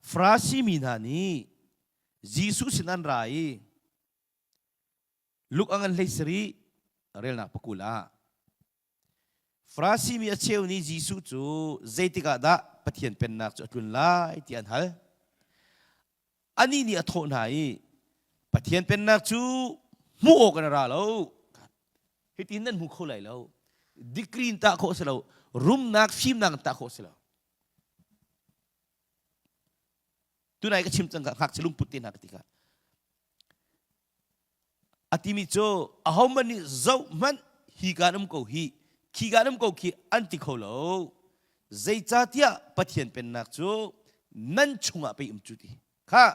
Farasi mi hna nih Jesuh sin an ra i Luke a ngan hlei sarih relnak pakul ah Farasi mi a cheu nih Jesuh cu zeitik ah dah Pathian pennak cu a tlun lai ti an hal. Anih nih a thawh hna i Pathian pennak cu hmuh awk in a ra lo. Hitin nan hmu kho lai lo. Degree in tah khawh a si lo. Rumnak, fimnak in tah khawh a si lo. Tunai ka chim cang ka ngakchia lungput te hna ka ti kha. A timi cu ahohmanh nih zohhmanh hi kaan um ko hi, khi kaan um ko khi an ti kho lo. Zeicahtiah Pathian pennak cu nan chungah pei um cu ti. Kha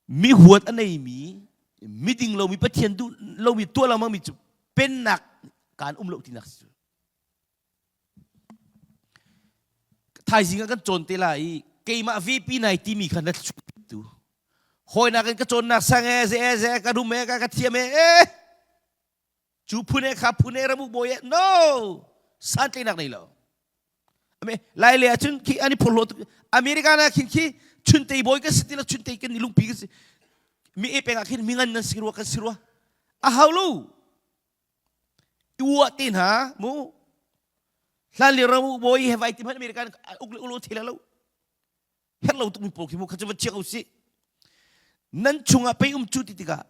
mi huat a neimi, miding lomi Pathian duh lomi tuah lengmang mi cu pennak kaan um lo tinak si cu. Thaizing ah kan cawn te lai i keimah VP nai timi kha na tu. Hawinak in ka cawnnak sang e ze e ze ka rum e ka ka thiam e eh cu phun e kha phun e ramuk bawi e no santlenak nei lo. Ame lai le ahcun khi an i phorhlaw tuk America na khin khi chuntei bawi kan si ti lo chuntei kan i lungpi kan si mi e peng ah khin mingan nan si rua kan si rua a hau lo Tua te hna mu hlan lio ram bawi he vai ti hmanh American uk le ulo thela lo her lo tuk mi pawl khi mu kha chu va chiak usih nan chungah pei um cu ti tikah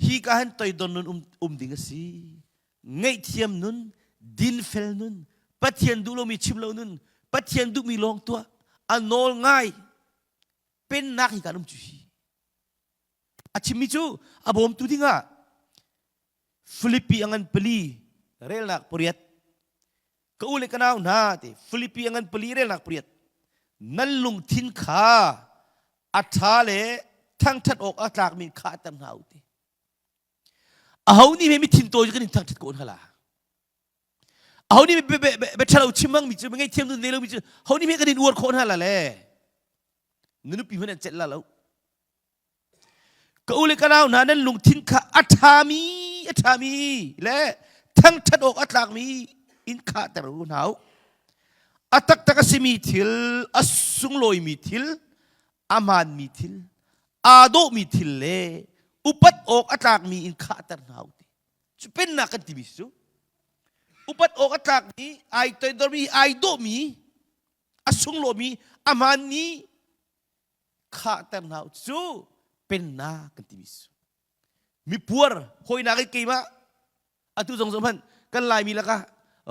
hi ka han toidon nun um, um ding a si ngaihthiam nun dinfel nun Pathian duh lomi chim lo nun Pathian duhmi lawng tuah a nawl ngai pennak hi kan um cu hi A chimmi cu a bawmtu dingah Filipi a ngan pali relnak pariat ka u le ka nau hna ti Filipi a ngan pali relnak pariat nan lungthin kha a ṭha le thangṭhat awk a tlakmi kha ter hna u ti aho nih he mi thin tawi kan in thangṭhat ko hna la aho nih be ṭhalo chim bang mi cu ngaihthiam nun nei lo mi cu ho nih he kan in uar khawh hna la le na nupi hmanh an celh la lo Ka u le ka nau hna nan lungthin kha a ṭhami a ṭhami le thangṭhat awk a tlakmi in khahter u hna u. A taktak a simi thil, a sunglawimi thil, a hmaanmi thil, aa dawhmi thil le upat awk a tlakmi in khahter hna u ti. Cu pennak kan timi cu upat awk a tlakmi, ai toidormi, ai dawhmi, a sunglawimi, a hmaanmi khahter hna u cu pennak kan timi su mipuar hawinak in keimah atu zong zong hmanh kan laimi lakah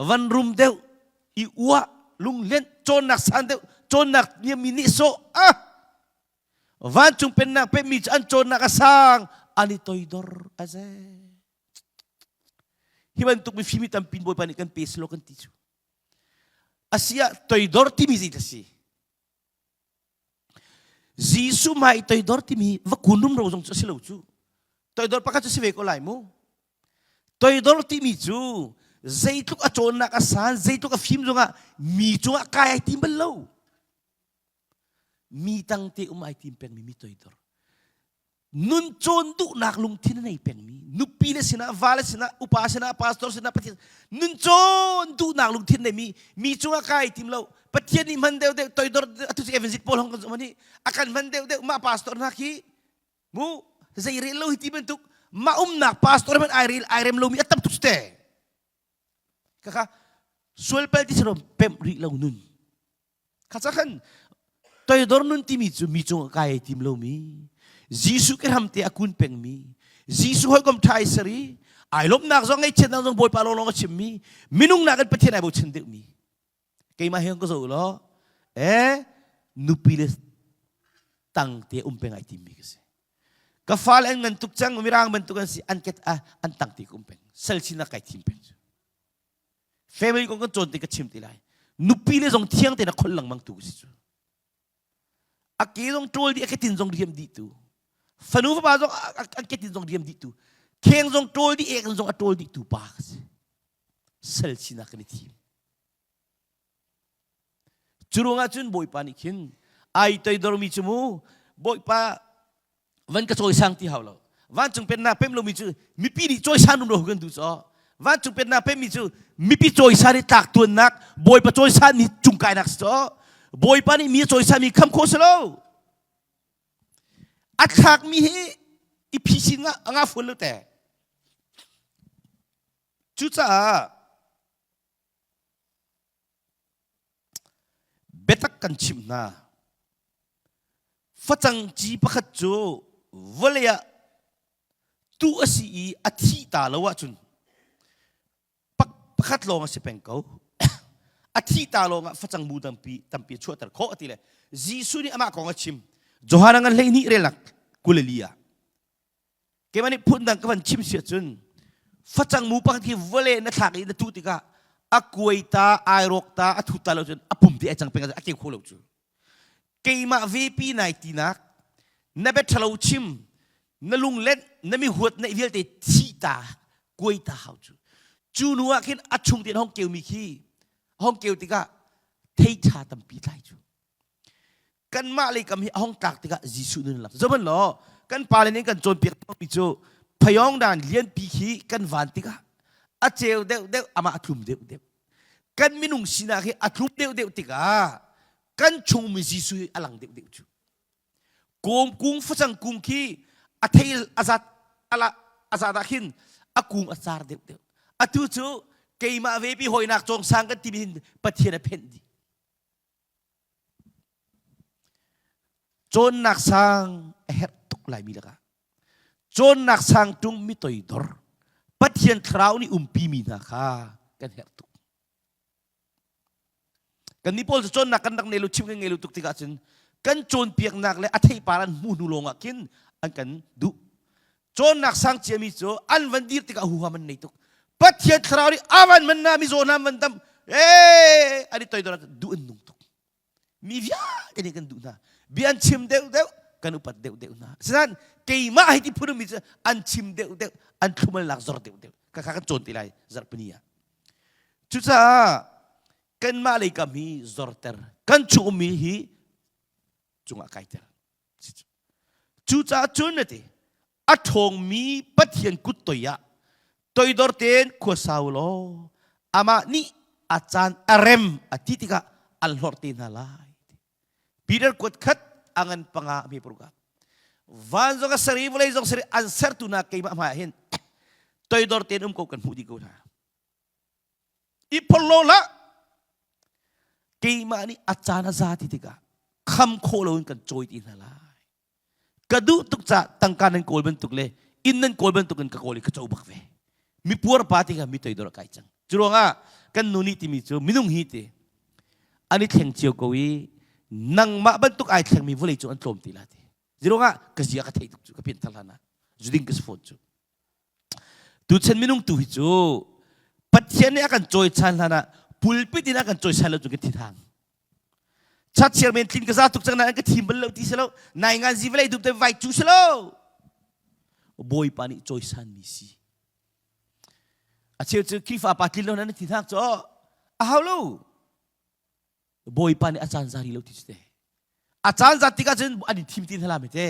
van rum deuh i uah lunglen cawnnak san deuh cawnnak niammi nih sawh ah vancung pennak pemmi cu an cawnnak a sang an i toidor a ze hi bantuk mifim hi tampin bawipa nih kan pe selaw kan ti cu asiah toidor timi zei si Jesuh hmai i toidor timi va kun rumro zong cu a si lo cu. Toidor pakhat cu si ve ko lai mu. Toidor timi cu zeitluk a cawnnak a san, zeitluk a fim zongah mi cungah kai ai tim bal lo. Mi tangte um ai tim pengmi mi toidor. Nun cawn duhnak lungthin a nei pengmi nupi le sinah va le sinah upa sinah pastor sinah pathian nun cawn duhnak lungthin neimi mi cungah kai tim lo pathian nih hman deuh deuh toidor atu cu evangelist paul hong kan zumh nih a kan hman deuh deuh mah pastor hna khi mu zei rel lo hi ti bantuk mah umnak pastor hman ai rel ai rem lomi a tam tuk te kaka sual pal ti sarom pemh rih lo nun Kha ca khan toidor nun timi cu mi cung kai tim lomi Jesuh ke hramte a kun pengmi Jesuh hawikom ṭha i seri ai lawmhnak zong ngaihchiatnak zong Bawipa lawnglawng a chimmi minung nakin Pathian ai bochan deuhmi keimah he ka zoh law eh nupi le tang te um peng ai timmi ka si ka fale an ngan tuk cang mirang bantuk an si an ket a an tang te ka um peng sal sinak kai thim peng cu Family kong kan cawn te ka chim ti lai. Nupi le zong thiang tein a khol lengmang tu si cu. A ke zong ṭawl dih, a ketin zong riam dih tu. Fanu fapa zong an ketin zong riam dih tu. Kheng zong ṭawl dih, ek zong a ṭawl dih tu pa ka si. Sal sinak kan i thim. Cu ruangah cun Bawipa nih khin ai toidormi cu mu Bawipa van ka cawisang ti hau lo vancung pennak pem lomi cu mipi nih cawisan um lo kan duh caw vancung pennak pemmi cu mipi cawisan i tlak tuannak bawipa cawisan ni cungkainak si caw. Bawipa nih mi a cawisami kham khawh si lo. A thlakmi hi i phisin nga a nga fual lo te. Cucaah biatak kan chimh hna. Facang ci pakhat cu vawlei ah tuh a si i a thih ta lo ahcun pakhat lawng a si peng ko. A thih ta lawng ah facang mu tampi tampi a chuahter khawh a ti le Jesuh nih amah kong a chim. Johan a ngan 12 relnak 22 ah. Keimah nih phundang ka van chim si ahcun facang mu pakhat khi vawlei na thlak i na tuh tikah a kuai ta, ai rawk ta, a thut ta lo cun a pum ti ai cang peng a keu kho lo cu. Keimah vepi nai tinak, na bia ṭhalo chim, na lunglet, na mi huat neih vialte thih ta, kuai ta hau cu. Cu nu ah khin a chung tein hong keumi khi hong keu tikah thei ṭha tampi tlai cu. Kanmah lei kam hi a hong tlak tikah Jesuh nun lak. Zohmanh law kan pale nih kan cawnpiak mi cu phayong dan lianpi khi kan van tikah a ceu deuh deuh amah a tlum deuh deuh. Kan minung sinak hi a tlum deuh deuh tikah kan chungmi Jesuh hi a lang deuh deuh cu. Kawm kung facang kung khi a thei a zat ala a zat ah khin a kung a car deuh deuh. Atu cu keimah ve pi hawinak cawng sang kan timi hin Pathian a phenh dih. Cawnnak sang a herh tuk laimi lakah cawnnak sang ṭung mi toidor Pathian thlarau nih umpimi hna kha kan herh tuk. Kannih pawl cu cawnnak kan rak nei lo chim kan ngei lo tuk tikah cun kan cawnpiaknak le a theipar an hmuh hnu lawngah khin an kan duh. Cawnnak sang ciami cu an van dir tikah huham an nei tuk. Pathian thlarau nih avan man na mizaw hna van dam ee an i toidor duh an nung tuk. Mi vialte nih kan duh hna. Bia an chim deuh deuh kan upat deuh deuh hna. Asinain keimah hei ti phun mi cu an chim deuh deuh an thlumalnak zor deuh deuh. Ka kha kan cawn te lai zarhpini ah. Cucaah kanmah lei kam hi zorter kan chung ummi hi cungah kaiter. Cucaah cun na ti a ṭhawngmi Pathian kut toi ah toidor tein khua sau law amah nih a caan a rem a ti tikah an hlorh te hna lai. Peter kuat khat a ngan panga a hme paruk ah van zong a ser i vawlei zong ser i an sertu hna keimah hmai ah hin toidor tein um ko kan hmuh dih ko hna. I phorhlaw hlah. Keimah nih a caan a za ti tikah kham khawh loin kan cawi ti hna lai. Ka duh tuk ca tangka nan kawl bantuk le inn nan kawl bantuk in ka kawl i ka co bak ve. Mi puar pa ti kha mi toidor a kai cang. Cu ruangah kan nu nih timi cu minung hi ti an i thleng cio ko i nangmah bantuk ai thlengmi vawlei cu an tlawm ti la ti. Ziruangah ka zia ka theih tuk cu ka pian thar hlan ah zuding ka si fawn cu. Tuchan minung tu hi cu Pathian nih a kan cawichan hlan ah pulpit in a kan cawisan lo cu kan thinhang. Chat men tlin ka za tuk cang nain ka thim bal lo ti si lo. Nai ngan zi vawlei dup te vai cu si lo. Bawipa nih cawisan mi si. A cheu cu Khrihfa pa tlin lo nan thinhang cu a hau lo. Bawipa nih a caan zari lo ti cu te. A caan zat tikah cun an in thim ti hna lai te.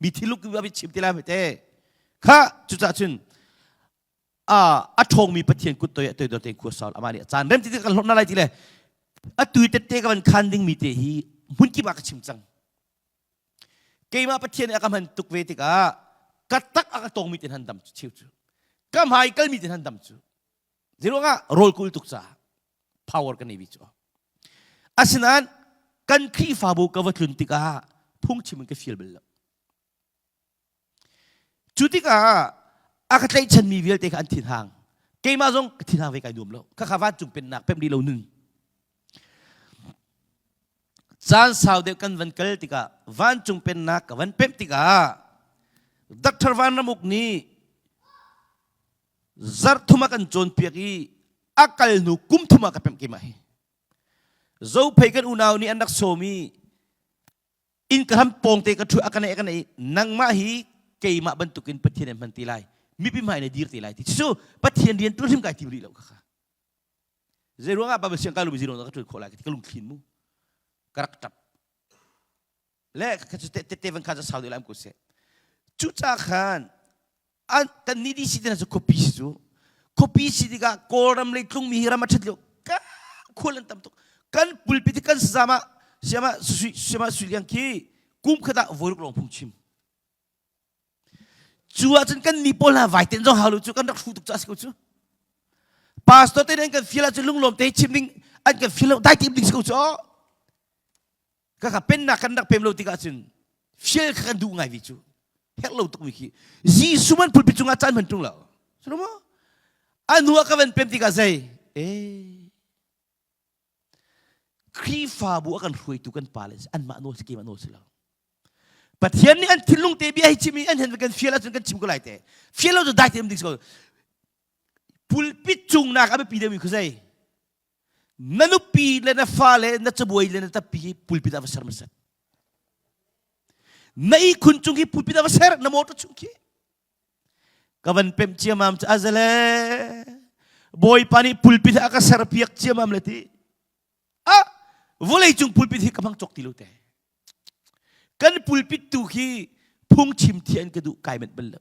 Mi thiluk a chim ti lai te. Kha cucah cun a a ṭhawngmi Pathian kut toi toi dor tein khua saul amah nih a caan rem ti kan hlorh na lai ti le atu tette ka van khan dingmi te hi hmun kip ah ka chim cang. Keimah Pathian nih a ka hman tuk ve tikah ka tak a ka tawngmi te han dam cu cheu cu. Ka hmai kalmi te han dam cu. Zeiruangah rawl kul tuk caah power kan nei mi cu. Asinain kan Khrihfabu ka va tlun tikah phungchim in ka fial bal lo. Cu tikah a ka tlaihchanmi vialte kha an thinhang. Keimah zong ka thinhang ve kai nuam lo. Khakha vancung pennak pemh rih lo nun. Caan sau deuh kan van kal tikah vancung pennak ka van pemh tikah Dr. Van Ramuk nih zarh thum a kan cawnpiak i a kal hnu kum thum ah ka pemh keimah hi Zophei kan unau nih an rak sawm i inn ka hram pawngte ka ṭhu a ka neih a ka neih nangmah hi keimah bantukin Pathian in hman ti lai mipi hmai na dir ti lai ti cu Pathian rian ṭuan hrim kai tim rih lo kha zei ruangah Bible siang kai lumi zirong ka ṭuan khawh lai ka ti ka lungthlin mu ka rak ṭap le ka cu tette van kha cu sau deuh lai ko seh cuca khan an kan ni DC te cu khuapi si cu khuapi si tikah Kawlram lei tlungmi hi ram a ṭhat lio ka khual an tam tuk kan pulpit kan sazam ah. Siama siama sui liang khi kum khat ah voi ruk lawng phung chim. Cu ahcun kan ni pawl hna vai ten zong hau lo cu kan rak hru tuk cu a si ko cu. Pastor te an kan fial ahcun lunglawm te chim ding an kan fial lo dai tim ding si ko cu. Kaka pennak kan rak pem lo tikah cun fial kha kan duh ngai vi cu. Herh lo tuk mi khi. Jesuh man pulpit cungah caan hman ṭung lo. Silo maw? A hnu ah ka van pem tikah zei? Eh Khrihfabu a kan hruaitu kan pa le anmah nawl si keimah nawl si lo. Pathian nih an thinlung te bia hi chim i an hen kan fial ahcun kan chim ko lai te. Fial lo cu dai te um ding si ko. Pulpit cung nak a biapi deuhmi khu zei? Na nupi le na fa le na cabuai le na tappi hi pulpit ah va ser hmasat. Na ihkhun cung hi pulpit ah va ser, na motor chung khi. Ka van pemh ciamam cu azale Bawipa nih pulpit a ka serpiak ciamam le ti. Ah, vawlei cung pulpit hi ka hmang cawk ti lo te. Kan pulpit tu khi phungchim thian ka duh kai manh bal lo.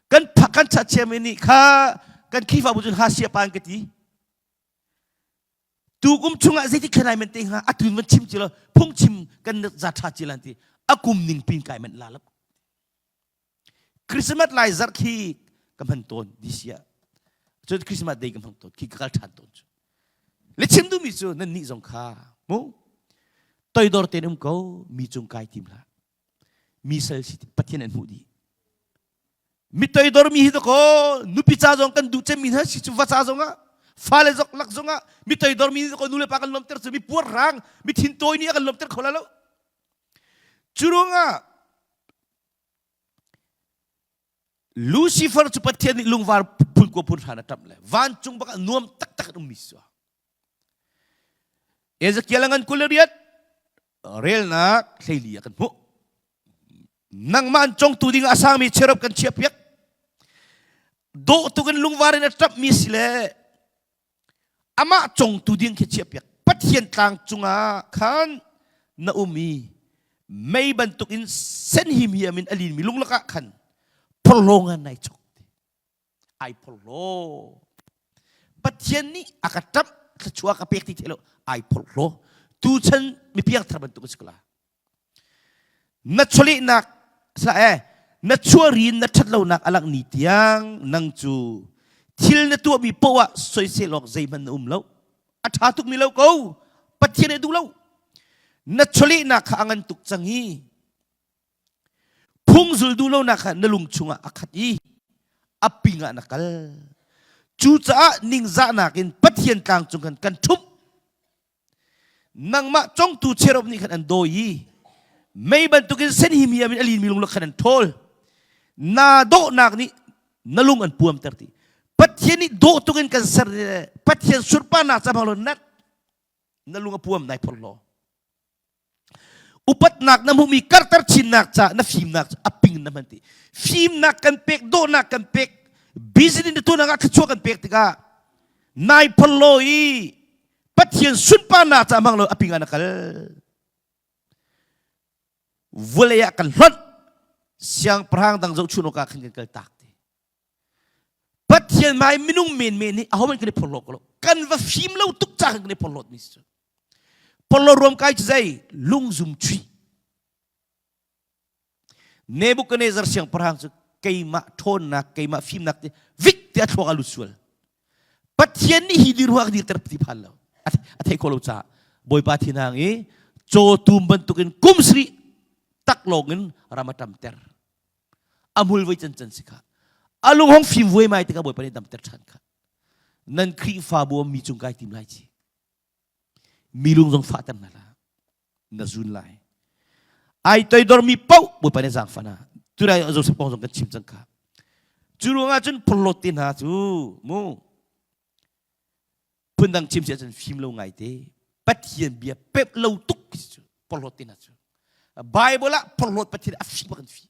Kan kan cha chiam nih kha kan Khrihfabu cun ha sia pa an ka ti. Tu kum chungah zeitik thlan ai men te hnga atu van chim ci lo phungchim kan za tha ci lan ti a kum ning pin kai manh la lo. Christmas lai zarh khi ka hman tawn this year. Cun Christmas day ka hmang tawn khi ka kal ṭhan tawn cu. Le chim duhmi cu nan nih zong kha mu toidor tein um ko mi cung kai tim hlah. Mi sal si Pathian an hmuh dih. Mi toidor mi hi ko nupi ca zong kan duh cemmi hna si cu va ca zong ah fale zok lak zong ah mi toidor mi hi ko nu le pa kan lawmter cu mi puar rang mi thin tawi nih a kan lawmter kho la lo. Cu ruangah Lucifer cu Pathian nih lungvar phun kua phun hran a ṭamh le vancung bak ah nuam taktak in ummi si. Ezekiel a ngan 28 relnak 14 ah kan hmuh. Nangmah an congtu ding ah a sangmi cherub kan chiahpiak. Dawh tuk in lungvar in a ṭamhmi si le amah congtu ding khi chiahpiak Pathian tlang cungah khan na um i mei bantukin sen himhiam in a linmi lung lakah khan phorhlaw ngan nai chok ai phorhlaw Pathian nih a ka ṭamh thluachuah ka pek ti thei lo ai phorhlaw tuchan mi piangthar bantuk a si ko la Na chawlehnak sila eh na chuahri na ṭhatlonak a langh ni tiang nang cu thil na tuahmi poah soisel awk zeihmanh na um lo. A ṭha tukmi lo ko. Pathian nih a duh lo. Na chawlehnak kha a ngan tuk cang i phung zul duh lonak kha na lung chungah a khat i a ping ah na kal. Cucaah ningzahnak in Pathian tlang cung khan kan ṭhumh. Nangmah congtu cherub nih khan an dawi i mei bantukin sen himiam in a linmi lunglak khan an ṭhawl. Naa dawhnak nih na lung an puamter ti. Pathian nih dawh tuk in kan ser Pathian surparnak ca hmang lo na na lung a puam nai phorhlaw. Upatnak na hmuhmi karter chinnak ca na fimnak cu a ping na hman ti. Fimnak kan pek, dawhnak kan pek, business na tuahnak ah thluachuah kan pek tikah nai phorhlaw i Pathian sunparnak ca hmang lo a ping ah na kal. Vawlei ah kan hlonh siangpahrang dang zohchun awk ah khan kan kal tak ti. Pathian hmai minung menmen hi ahohmanh kan i phorhlaw ko lo. Kan va fim lo tuk ca kan i phorhlawt mi si cu. Phorhlaw ruam kai cu zei lungzum chuih. Nebuchadnezzar siangpahrang cu keimah ṭhawnnak, keimah fimnak te vik te a thluak a lut sual. Pathian nih hi dirhmun a ka dirter ti phan lo. A theih khawh lo caah Bawipa thinhang i cawtum bantukin kum sarih taklawng in ram a ṭamter. A hmul voi cancan si kha. A lung hong fim vuaimai tikah Bawipa nih damter ṭhan kha. Nan Khrihfabu mi cung kai tim lai ci. Mi lung zong fahter hna hlah. Na zun lai. Ai toidormi paoh Bawipa nih zaangfah hna. Tunai Joseph kong zong kan chim cang kha. Cu ruangah cun phorhlawt te hna cu mu phundang chim si ahcun fim lo ngai te Pathian bia pep lo tuk khi cu porhlawt te hna cu Bible ah porhlawt Pathian a fi bak an fi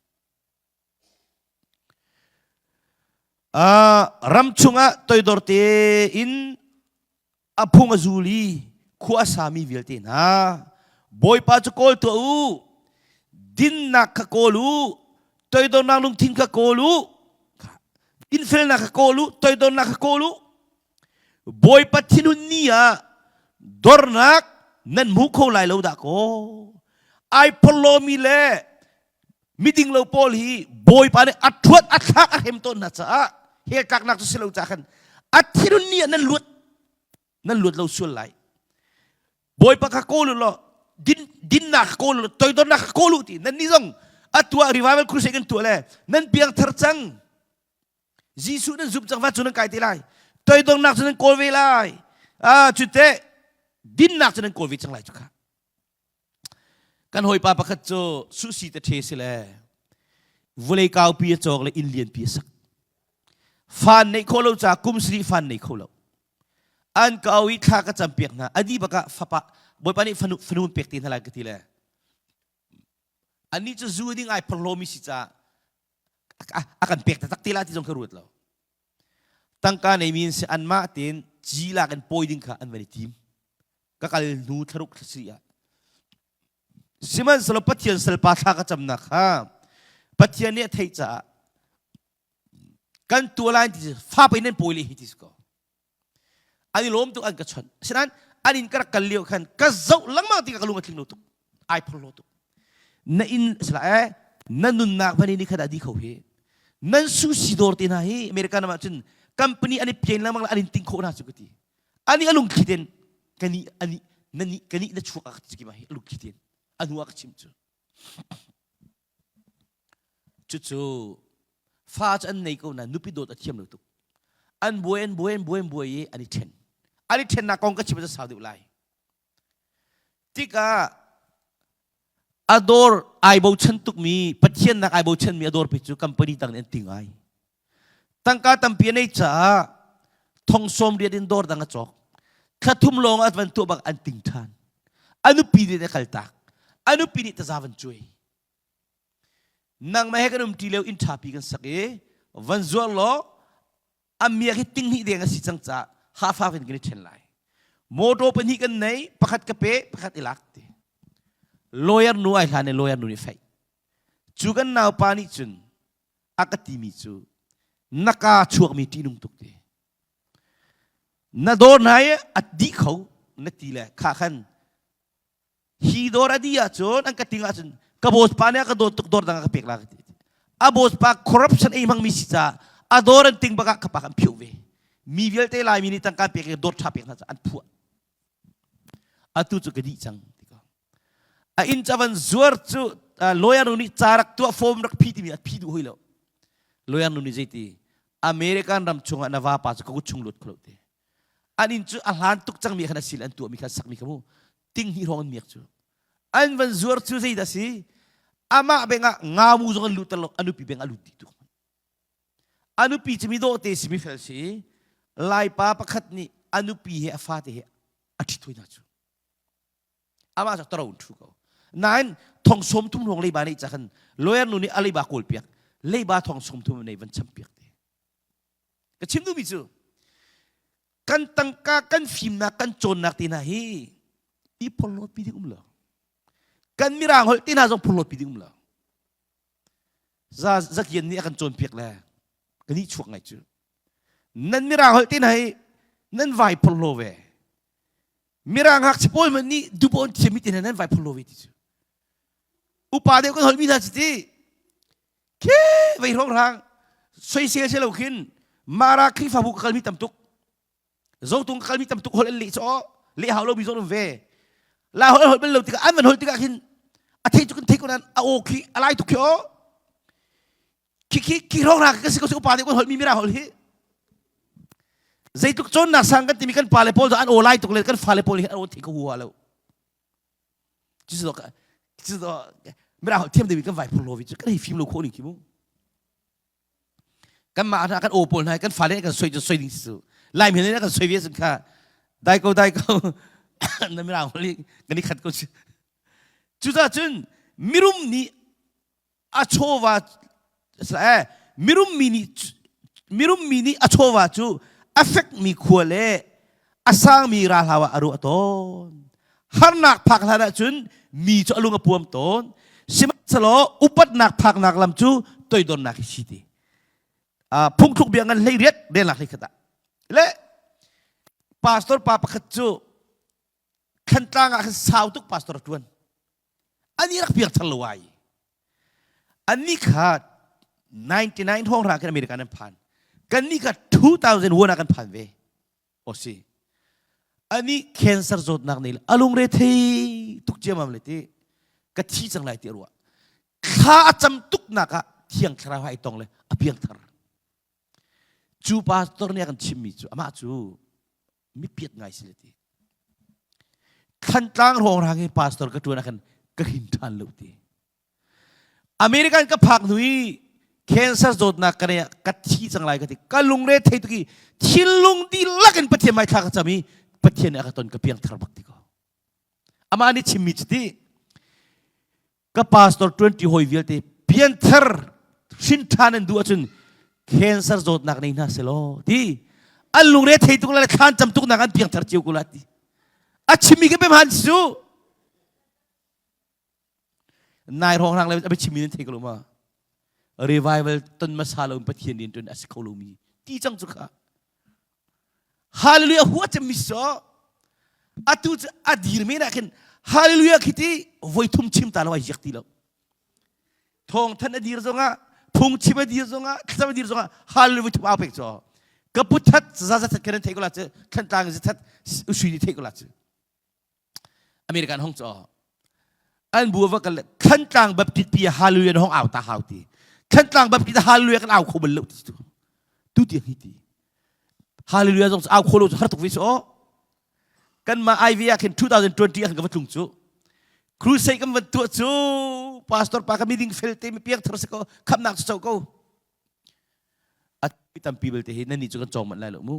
ram chungah toidor tein a phung a zul i khua a sami vialte hna Bawipa cu kawl tuah u dinnak kha kawl u toidornak lungthin kha kawl u dinfelnak kha kawl u toidornak kha kawl u Bawipa thinhun ni ah dornak. nan hmu kho lai lo dah kaw. Ai phorhlawmi le miding lo pawl hi Bawipa nih a ṭhuat a thlak a hrem tawn hna caah hell tlaknak cu si lo caah khan a thinhun ni ah nan luat nan luat lo sual lai. Bawipa kha kawl u law din dinnak kha kawl u law toidornak kha kawl u ti nan nih zong a tuah revival crusade kan tuah le nan piangthar cang. Jesuh nan zumh cang va cu nan kai te lai. Toidornak cu nan kawl ve lai. Ah cu te dinnak cu nan kawl ve cang lai cu kha. Kan hawipa pakhat cu suhsi te ṭhe si le vulei kaupi a cawk le inn lianpi a sak. Fan neih khawh lo caah kum sarih fan nei kho lo. An ka au i thla ka campiak hna. A dih bak ah fapa Bawipa nih fanu fanu pek te hna lai ka ti le. Annih cu zu ding ai phorhlawmi si caah a kan pek taktak te la ti zong ka ruat lo. Tangka neimi in si anmah tein ci lak in pawi ding kha an van i tim. Ka kal hnu thlaruk thlasarih ah. Sihmanhsehlaw Pathian salpa thla ka camnak kha Pathian nih a theih caah kan tuah lai ti fa pei nan pawi le hi ti si ko. An i lawm tuk an ka chawnh. Asinain an inn ka rak kal lio khan ka zoh lengmang tikah ka lung a tling lo tuk. Ai phorhlaw tuk. Na inn sila eh na nunnak van ni khat ah di kho hi. Nan sushi dawr te hna hi American ram ah cun company an i pian lengmang an in ting khawh hna cu ka ti. Ani a lungthli ten kani ani nani kani na chuak a ka ti ki ma hi a lungthli ten a hnu ah ka chim cu. Cucu fa cu an nei ko na nupi dawt a thiam lo tuk. An buai an buai an buai an buai i an i ṭhen. An i ṭhennak kong ka chim cu sau deuh lai. Tikah a dawr ai bochan tukmi Pathian nak ai bochanmi a dawr pe cu company tang nih an ti ngai. Tangka tampi a nei caah thong sawm riat in dawr dang a cawk. Thla thum lawng ah van tuah bak an ting ṭhan. A nupi nih a kaltak. A nupi nih taza van cuai. Nangmah he kan um ṭi lio inn ṭhapi kan sak i van zuar law a miak hi ting hnih deng a si cang caah hafak in kan i ṭhen lai. Motor pahnih kan nei, pakhat ka pe, pakhat i lak ti. Lawyer nu ai hlan i lawyer nu nih feih. Cu kan naupa nih cun a ka timi cu na kaa chuakmi ṭihnung tuk ti. Na dawr hna i a dih kho na ti le kha khan Hi dawr a dih ahcun an ka ting ahcun ka boss pa nih a ka dawt tuk dawr dang a ka pek la ka ti. A boss pa corruption ei hmangmi si caah a dawr an ting bak ah ka pa kan phiuh ve. Mi vialte Laimi nih tangka pek i dawr ṭha pek hna caah an phuah. Atu cu ka dih cang ti ko. A inn ca van zuar cu lawyer nu nih ca rak tuah form rak phi timi a phi duh hoi lo. Lawyer nu nih zeiti American ram chungah na vapa cu ka kut chung lut kho lo ti. An inn cu a hlan tuk cangmi khan a si le an tuahmi kha sakmi kha mu ting hnih hrawng an miak cu an van zuar cu zeidah si amah beng ah ngamu zong an lut lo a nupi beng a lut dih tuk a nupi cu mi dawh te si mi fel si laipa pakhat nih a nupi he a fate he a ṭhit hoi hna cu amah cu taro in ṭhu ko nain thong sawm thum hrawng leiba neih ca khan lawyer nu nih a leiba kawl piak leiba thong sawm thum nei van cham piak te Ka chim duhmi cu kan tangka kan fimnak kan cawnnak te hna hi i phorhlawtpi ding um lo. Kan mirang holh te hna zong phorhlawtpi ding um lo. Za zakian nih a kan cawnpiak le kan i chuak ngai cu. Nan mirang holh te hna hi nan vai phorhlaw ve. Mirang ngakchia pawl hmanh nih dupawn thiammi te hna nan vai phorhlaw ve ti cu. Upa deuh kan holhmi hna cu ti Khi vei hrawnghrang soisel si lo khin Mara Khrihfabu ka kalmi tam tuk. Zotung ka kalmi tam tuk holh an leh cu leh hau lomi zong um ve. La holh holh bal lo tikah an van holh tikah khin a thei cu kan thei ko nain a aw khi a lai tuk khi aw. Khi khi khi hrawnghrang ka si ko si upa deuh kan holhmi mira holh hi. Zeitluk cawnnak sang kan timi kan pale pawl an aw lai tuk le kan fale pawl hi an aw thei ko hua lo. Cucu mirang holh thiam deuh kan vai phur lo vi cu kan hei fim lo khawh ning khi mu. Kanmah hna kan aw pawl hna kan fale kan soi cu soi ding si cu. Laimi nih kan soi ve cun kha dai ko dai ko na mirang holh hi kan i khat ko cu. Cucaah cun mirum nih a chawva eh mirummi nih mirummi nih a chawva cu a fekmi khua le a sangmi ralhau ah a ruah tawn harnak phak hlan ahcun mi cu a lung a puam tawn sihmanhsehlaw upatnak phaknak lam cu toidornak hi si ti phungthluk bia ngan hlei riat relnak hlei khat ah le pastor pa pakhat cu. Thantlang ah khan sau tuk pastor a ṭuan. Ani rak piangthar lo ai. Annih kha 99 hrawng hra khin America an phan. Kannih kha 2001 ah kan phan ve. O si. Ani cancer zawtnak nei a lungre thei tuk ciamam le ti ka thi cang lai ti a ruah. Thla a cam tuk nak ah thiang thlarau hai tong le a piangthar. Cu pastor nih a kan chimmi cu amah cu mipiat ngai si le ti. Thlantlang hrawng hi pastor ka ṭuan ah khan ka hin ṭhan lo ti. American ka phak hnu i cancer zawtnak ka nei ka thi cang lai ka ti. Ka lungre thei tuk i thinlung dihlak in Pathian hmai thla ka cam i Pathian nih a ka ton ka piangthar bak ti ko. Amah nih chimmi cu ti ka pastor 20 hawi vialte pianthar hrin ṭhan an duh ahcun cancer zawtnak nei hna selaw ti an lungre thei tuk le thlan cam tuk nak an piangthar cio ko la ti a chimmi ka pem han cu nai hrawng hrang le a chimmi nan thei ko lo ma revival ton hmasa lo in Pathian rian ṭuan a si kho lomi ti cang cu kha Hallelujah hua cemmi so atu cu a dir men ah khin hallelujah khi ti voi thum chim ta lo ai ziak ti lo thawng than a dir zongah phung chim a dir zongah thlacam a dir zongah hallelujah voi thum au pek cho ka pu that za za that kan thei ko la cu thantlang za that usui ni thei ko la cu American hong cho an bu va kal Thantlang Baptist pi hallelujah hong au ta hau ti Thantlang Baptist hallelujah kan au kho bal lo ti tu tu tiang hi ti hallelujah zong au kho lo har tuk ve so kan ma IV ah khin 2020 ah kan va tlung cu crusade kan van tuah cu pastor pa ka meeting fel te mi piang thar se ko khamnak cu cho ko A tampi belte hi nan nih cu kan cawng manh lai lo mu.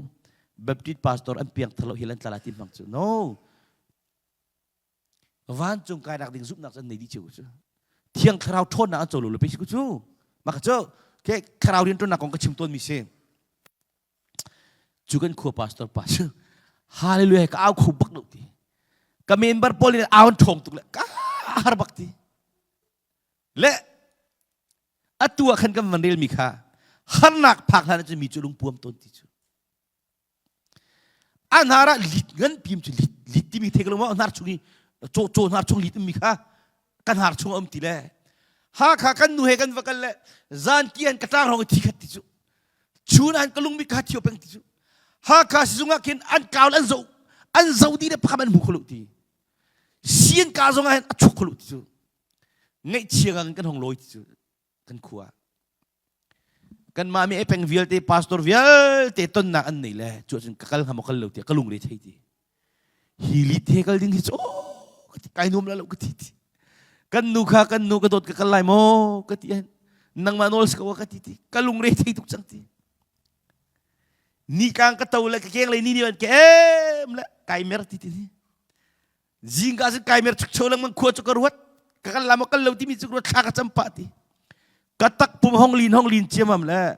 Baptist pastor an piang thar lo hi lan tla lai ti hmang cu. No. Vancung kainak ding zumhnak cu an nei dih cio cu. Thiang thlarau ṭhawnnak an co lo le pe si ku cu. Mah cu ke thlarau rianṭuannak kong ka chim tawn mi si. Cu kan khua pastor pa cu hallelujah ka au kho bak lo ti. Ka member pawl in au an ṭhawng tuk le ka har bak ti. Le atu ah khan kan van relmi kha harnak phak hlan ahcun mi cu lungpuam tawn ti cu a hnar ah lit ngan pim cu lit lit timi thei ko ma hnar chung i caw caw hnar chung lit mi kha ka hnar chung um ti le ha kha kan nu he kan va kal le zan ki an ka tlang rong thi khat ti cu chun an ka lung mi kha thio peng ti cu ha kha sizung ah khin an kaul an zo an zo di le pham an hmu kholo ti sian ka zong ah hin a chuk kholo ti cu ngaihchia ngang kan hong lawi ti cu kan khua kanmah mi peng vialte pastor vialte tonnak an nei le cu ahcun ka kal hnga maw kal lo tiah ka lungre thei ti hi li te kal ding hi cu ka ti kai nuam la lo ka ti ti kan nu kha kan nu ka dawt ka kal lai maw ka ti nangmah nawl si ko ka ti ti ka lungre thei tuk cang ti ni kang ka to le ka keng le ni ni an ke em le kai mer ti ti ni Zingka cun kai mer chukcho lengmang khua cu ka ruat. Ka kal la maw kal lo timi cu ruat thla ka cam pah ti. Ka takpum hong lin hong lin ciamam le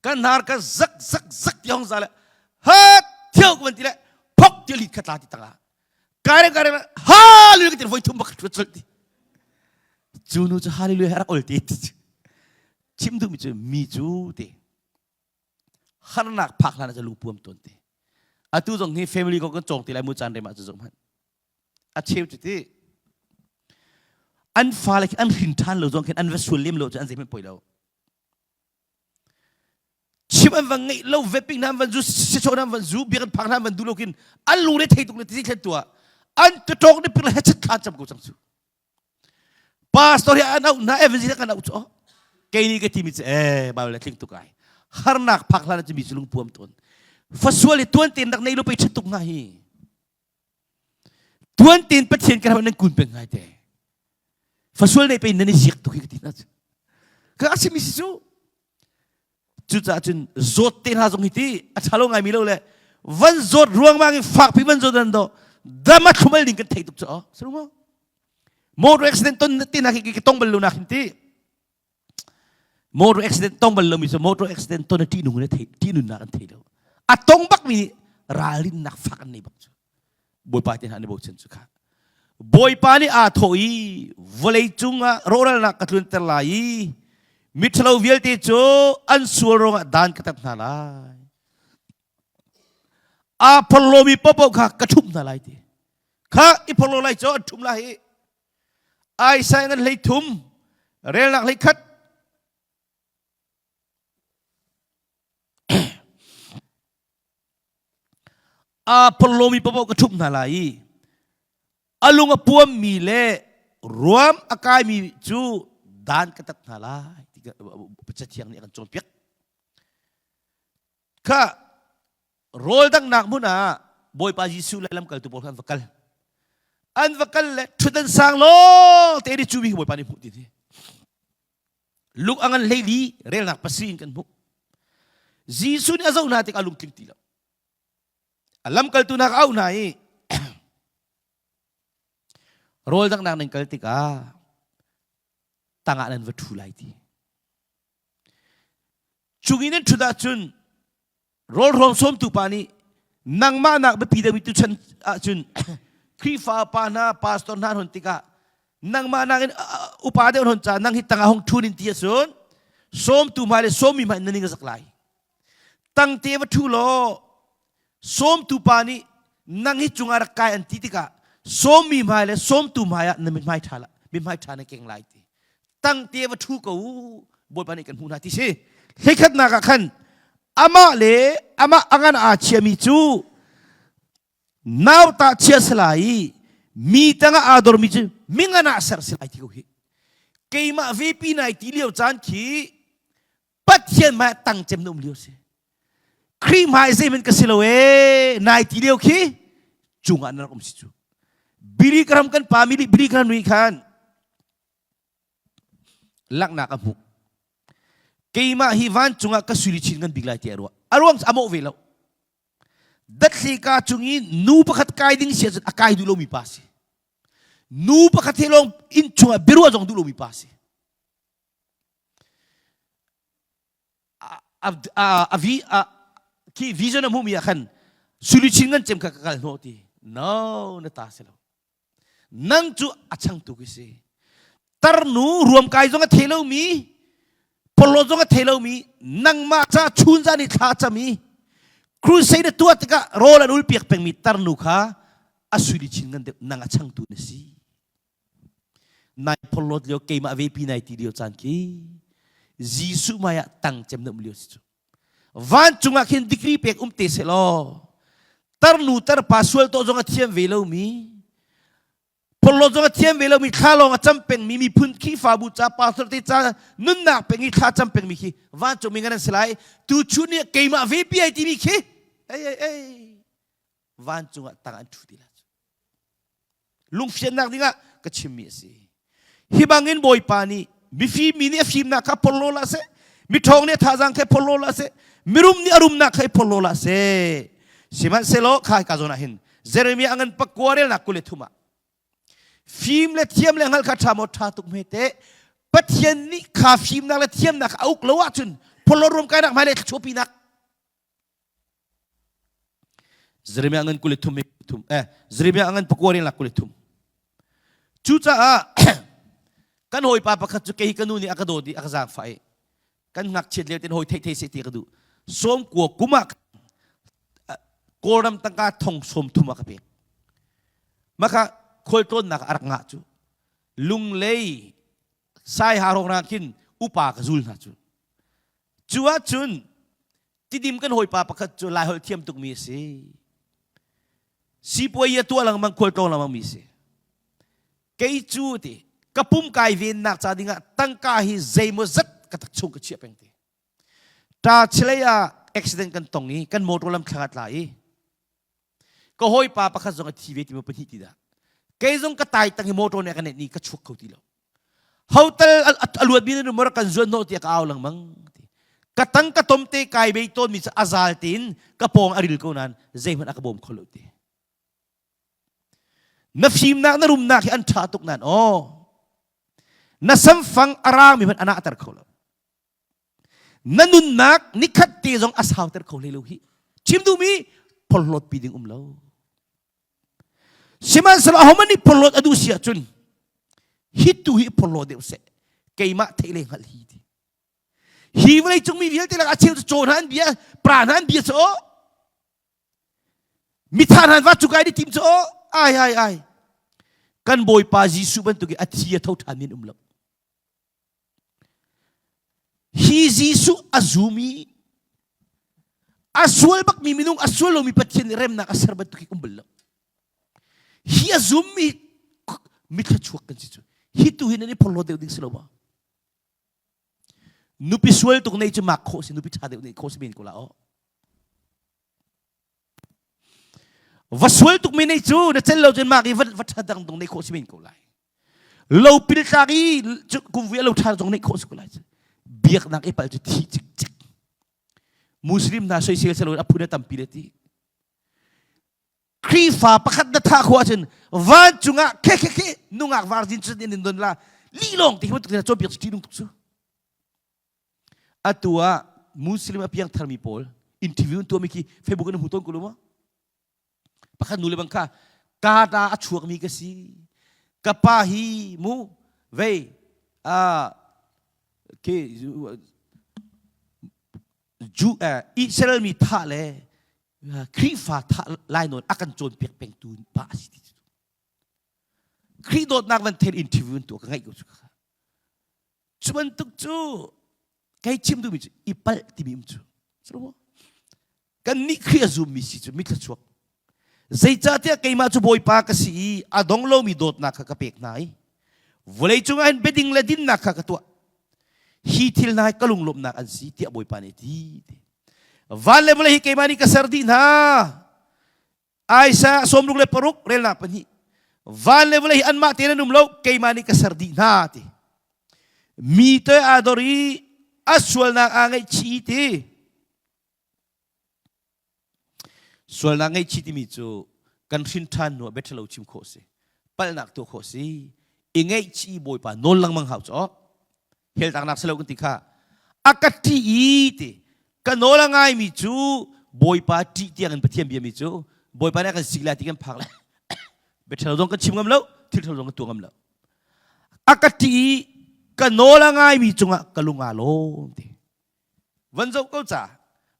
ka hnar ka zak zak zak ti hong za le hat thio ka van ti le phok ti lit kha tla ti tanga. Kai rem kai rem hallelujah ka ti voi thum bak chul ti. Cu nu cu hallelujah rak ol ti ti. Chim duhmi cu mi cu ti. Harnak phak hlan ah cu lungpuam tawn te. Atu zong hi family kong kan cawng ti lai mu caan rem ah cu zong hmanh. A cheu cu ti an fale khi an hrin ṭhan lo zong khin an va sual lem lo cu an zeihmanh poi lo. Chim an va ngeih lo vaping hna an van zu sichaw hna an van zu biak an phak hna an van duh lo khin an lungre thei tuk le ti thlen tuah an tutawk ni pir le hechet thlan cam ko cang cu. Pastor hi an auh hna evangelist kan auh cu kei nih ka timi cu eh Bible tling tuk ai harnak phak hlan cu mi cu lungpuam tawn fasual i tuan tein rak nei lo pei ṭhat tuk hnga hi tuan tein Pathian kan nan kun peng ngai te fasual nei pei nan i ziak tuk hi ka ti hna cu ka a simi si cu Cucaah cun zawt te hna zong hi ti a ṭha lo ngaimi lo le van zawt ruangmang in fakpi van zawt an do dam a thlumal ding kan theih tuk cu aw maw motor accident ton te na khi ka tong bal lo nak hin ti motor accident tong bal lomi cu motor accident ton a ṭih nung in thei ṭih nunnak an thei lo a tong bak mi nih ralrinnak fak an nei bak cu Bawipa te hna an i bochan cu kha Bawipa nih aa thawh i vawlei cungah rawhralnak ka tlunter lai i miṭhalo vialte cu an sual ruangah dan ka tat hna lai. Aa phorhlawmi paohpaoh kha ka ṭhumh hna lai ti. Kha i phorhlaw lai cu an ṭhumh lai hi. Isaiah ngan hlei thum, relnak hlei khat. Aa phorhlawmi paohpaoh ka ṭhumh hna lai i a lung a puammi le ruam a kaimi cu dan ka tat hna lai ti Cathiang nih a kan cawnpiak. Kha rawl danghnak hmun ah Bawipa Jesuh le lamkaltu pawl kha an va kal. An va kal le ṭhutdan sang lawng te ni cu mi Bawipa nih hmuh ti hi. Luk a ngan hleili relnak pasarih in kan hmuh. Jesuh nih a zoh hna tikah a lungtling ti lo. A lamkaltu hna kha a auh hna i rawl danghnak nan kal tikah tangah nan va ṭhu lai ti. Cung i nan ṭhut ahcun rawlhrawm sawmtu pa nih nangmah nak biapi deuhmi tuchan ahcun Khrihfa pa hna pastor hna hon tikah nangmah nakin upa deuh hon ca nang hi tangah hong ṭhun in ti ahcun sawmtu hmai le sawmmi hmai nan ning a zak lai. Tangte va ṭhu law sawmtu pa nih nang hi cungah rak kai an ti tikah sawmmi hmai le sawmtu hmai ah na mithmai ṭha la mithmai ṭha na keng lai ti tangte va ṭhu ko u bawipa nih kan hmuh hna ti si hleikhatnak ah khan amah le amah a ngan aa chiami cu nauta chia si lai i mi tangah aa dormi cu mingan ah ser si lai ti ko hi keimah vepi nai ti lio caan khi Pathian hmai tang cem na um lio si. Khrih hmai zeihmanh ka si lo ee nai ti lio khi cungah na rak um si cu. Billy Graham kan pa mi Billy Graham nih khan laknak a hmuh. Keimah hi vancung ah ka sui chin kan bik lai ti a ruah. A ruang a mawh ve lo. Dathle ka cung i nu pakhat kai ding si ahcun a kai duh lomi pa si. Nu pakhat he lawng inn chungah biaruah zong duh lomi pa si. A vi a khi vision a hmuhmi ah khan suluchin ngan cem kha ka kal hnawh ti no na ta si lo nang cu a changtu ki si tarnu ruamkai zong a thei lomi porhlawt zong a thei lomi nangmah ca chun zan i thla cam i crusade na tuah tikah rawl an ul piak pengmi tarnu kha a suluchin ngan deuh nang a changtu na si Nai phorhlawt lio keimah vepi nai ti lio caan khi Jesuh hmai ah tang cem na um lio si cu. Vancung ah khin degree pek um te seh law tarnu tarpa sual tawh zong a thiam ve lomi phorhlawt zong a thiam ve lomi thla lawng a cam pengmi miphun Khrihfabu ca pastor te ca nunnak peng i thla cam pengmi khi vancung mi ngan an si lai tu chun nih keimah vepi ai timi khi ei ei ei vancung ah tang an ṭhu ti la cu lungfiannak dingah ka chimmi a si hi bangin bawipa nih mifim mi nih a fimnak kha phorhlaw hlah seh miṭhawng nih a thazaang kha phorhlaw hlah seh mirum nih a rumnak kha i phorhlaw hlah seh sihmanhsehlaw kha ka zawn ah hin Jeremiah a ngan pakua relnak 23 ah fim le thiam le hngal kha ṭha maw ṭha tuk hme te Pathian nih kha fimnak le thiamnak kha a uk lo ahcun phorhlaw ruam kainak hmai le thluachuahpinak Jeremiah ngan 23 thum eh Jeremiah ngan pakua in lak 23 Cucaah kan hawipa pakhat cu kei ka nu nih a ka dawt i a ka zaangfah i kan ngakchiat lio ten hawi thei thei seh ti ka duh sawm kua kum ah Kawlram tangka thong sawm thum a ka pek maka khualtlawnnak a rak ngah cu lunglei sai ha rong rang khin upa ka zul hna cu Cu ahcun Tidim kan hawipa pakhat cu Laiholh thiam tukmi a si. Sipuai a tuah lengmang khualtlawng lengmang mi a si. Kei cu ti ka pum kai vennak ca dingah tangka hi zeimaw zat ka tak chung ka chiah peng ti. Ta chilei ah accident kan tong i kan motor lam thlang ah tla i ka hawipa pakhat zong a thi ve ti maw pahnih ti dah kei zong ka tai tang hi motor nih a ka nenh ni ka chuak kho ti lo hotel a luat mi nan kan zuan hnawh tiah ka au lengmang ka tang ka tom te kai bei tawn mi cu a zal tein ka pawng a ril ko nain zeihmanh a ka bawm kho lo ti na fimnak na rumnak hi an ṭha tuk nan aw na samfang a rang mi hmanh a nahter kho lo Na nunnak nikhat te zong a sauter kho hlei lo hi. Chim duhmi phorhlawt pi ding um lo. Sihmanhsehlaw ahohmanh nih phorhlawt a duh si ahcun hi tu hi phorhlaw deuh seh. Keimah theih le hngalh hi ti. Hi vawlei cung mi vialte lakah a cheu cu caw hna an bia, pra hna an bia cu. Mitha hna va cu kai ni tim cu oh ai ai ai. Kan Bawipa Jesuh bantuk i a thi a tho ṭhan in um lo. Hi Jesuh a zum i a sual bakmi minung a sual lomi Pathian nih remnak a ser bantuk hi um bal lo. Hi a zummi mithluachuak kan si cu. Hi tu hi nan i phorhlawt deuh ding si lo ma? Nupi sual tuk nei cu mak khawh si, nupi ṭha deuh nei khawh si men ko la aw. Va sual tuk mi nei cu na cel lo cun mak i va va ṭha dang dong nei khawh si men ko lai. Lopil tlak i kumvui a lo ṭha zong neih khawh si ko lai. Biaknak i pal cu thi cikcek. Muslim hna soisel selo a phun a tampi le ti. Khrihfa pakhat na thah khawh ahcun vancung ah khe khe khe nungak varzin cun in don la li lawng ti hi bantuk na cawnpiak cu ṭih tuk cu. Atu ah Muslim a piang tharmi pawl interview an tuahmi khi Facebook in hmu tawn ko lu maw? Pakhat nu le bang kha kata a chuakmi ka si. Ka pa hi mu vei a ke Ju Israel mi thah le Khrihfa thah lai nawn a kan cawnpiak pengtu pa a si ti cu. Khrih dawtnak van then interview in tuah ka ngaih ko cu. Cu bantuk cu kei chim duhmi cu i palh timi um cu. Kan nih Khrih a zummi si cu mithla chuak. Zeicahtiah keimah cu Bawipa ka si i a dong lomi dawtnak kha ka pek hna i vawlei cungah hin biading le dinnak kha ka tuah. Hi thil hna hi ka lunglawmhnak an si tiah Bawipa nih a ti. Van le vawlei hi keimah nih ka ser dih hna. Isaiah 66 relnak pahnih. Van le vawlei hi anmah tein an um lo, keimah nih ka ser dih hna ti. Mi toi aa dor i a sualnak aa ngaihchih ti. Sualnak ngaihchih timi cu kan hrin ṭhan hnu ah biaṭhalo chim khawh si. Palhnak tuah khawh si. I ngaihchih Bawipa nawl lengmang hau cu. Heltaknak si lo kan ti kha. A ka ṭih i ti. Ka nawl a ngaimi cu Bawipa ṭih tiang in Pathian biami cu Bawipa nih a kan sik lai ti kan phak lai. Biaṭhalo zong kan chim ngam lo, thil ṭhalo zong kan tuah ngam lo. A ka ṭih i ka nawl a ngaimi cungah ka lung aa lawm ti. Van zoh ko ca.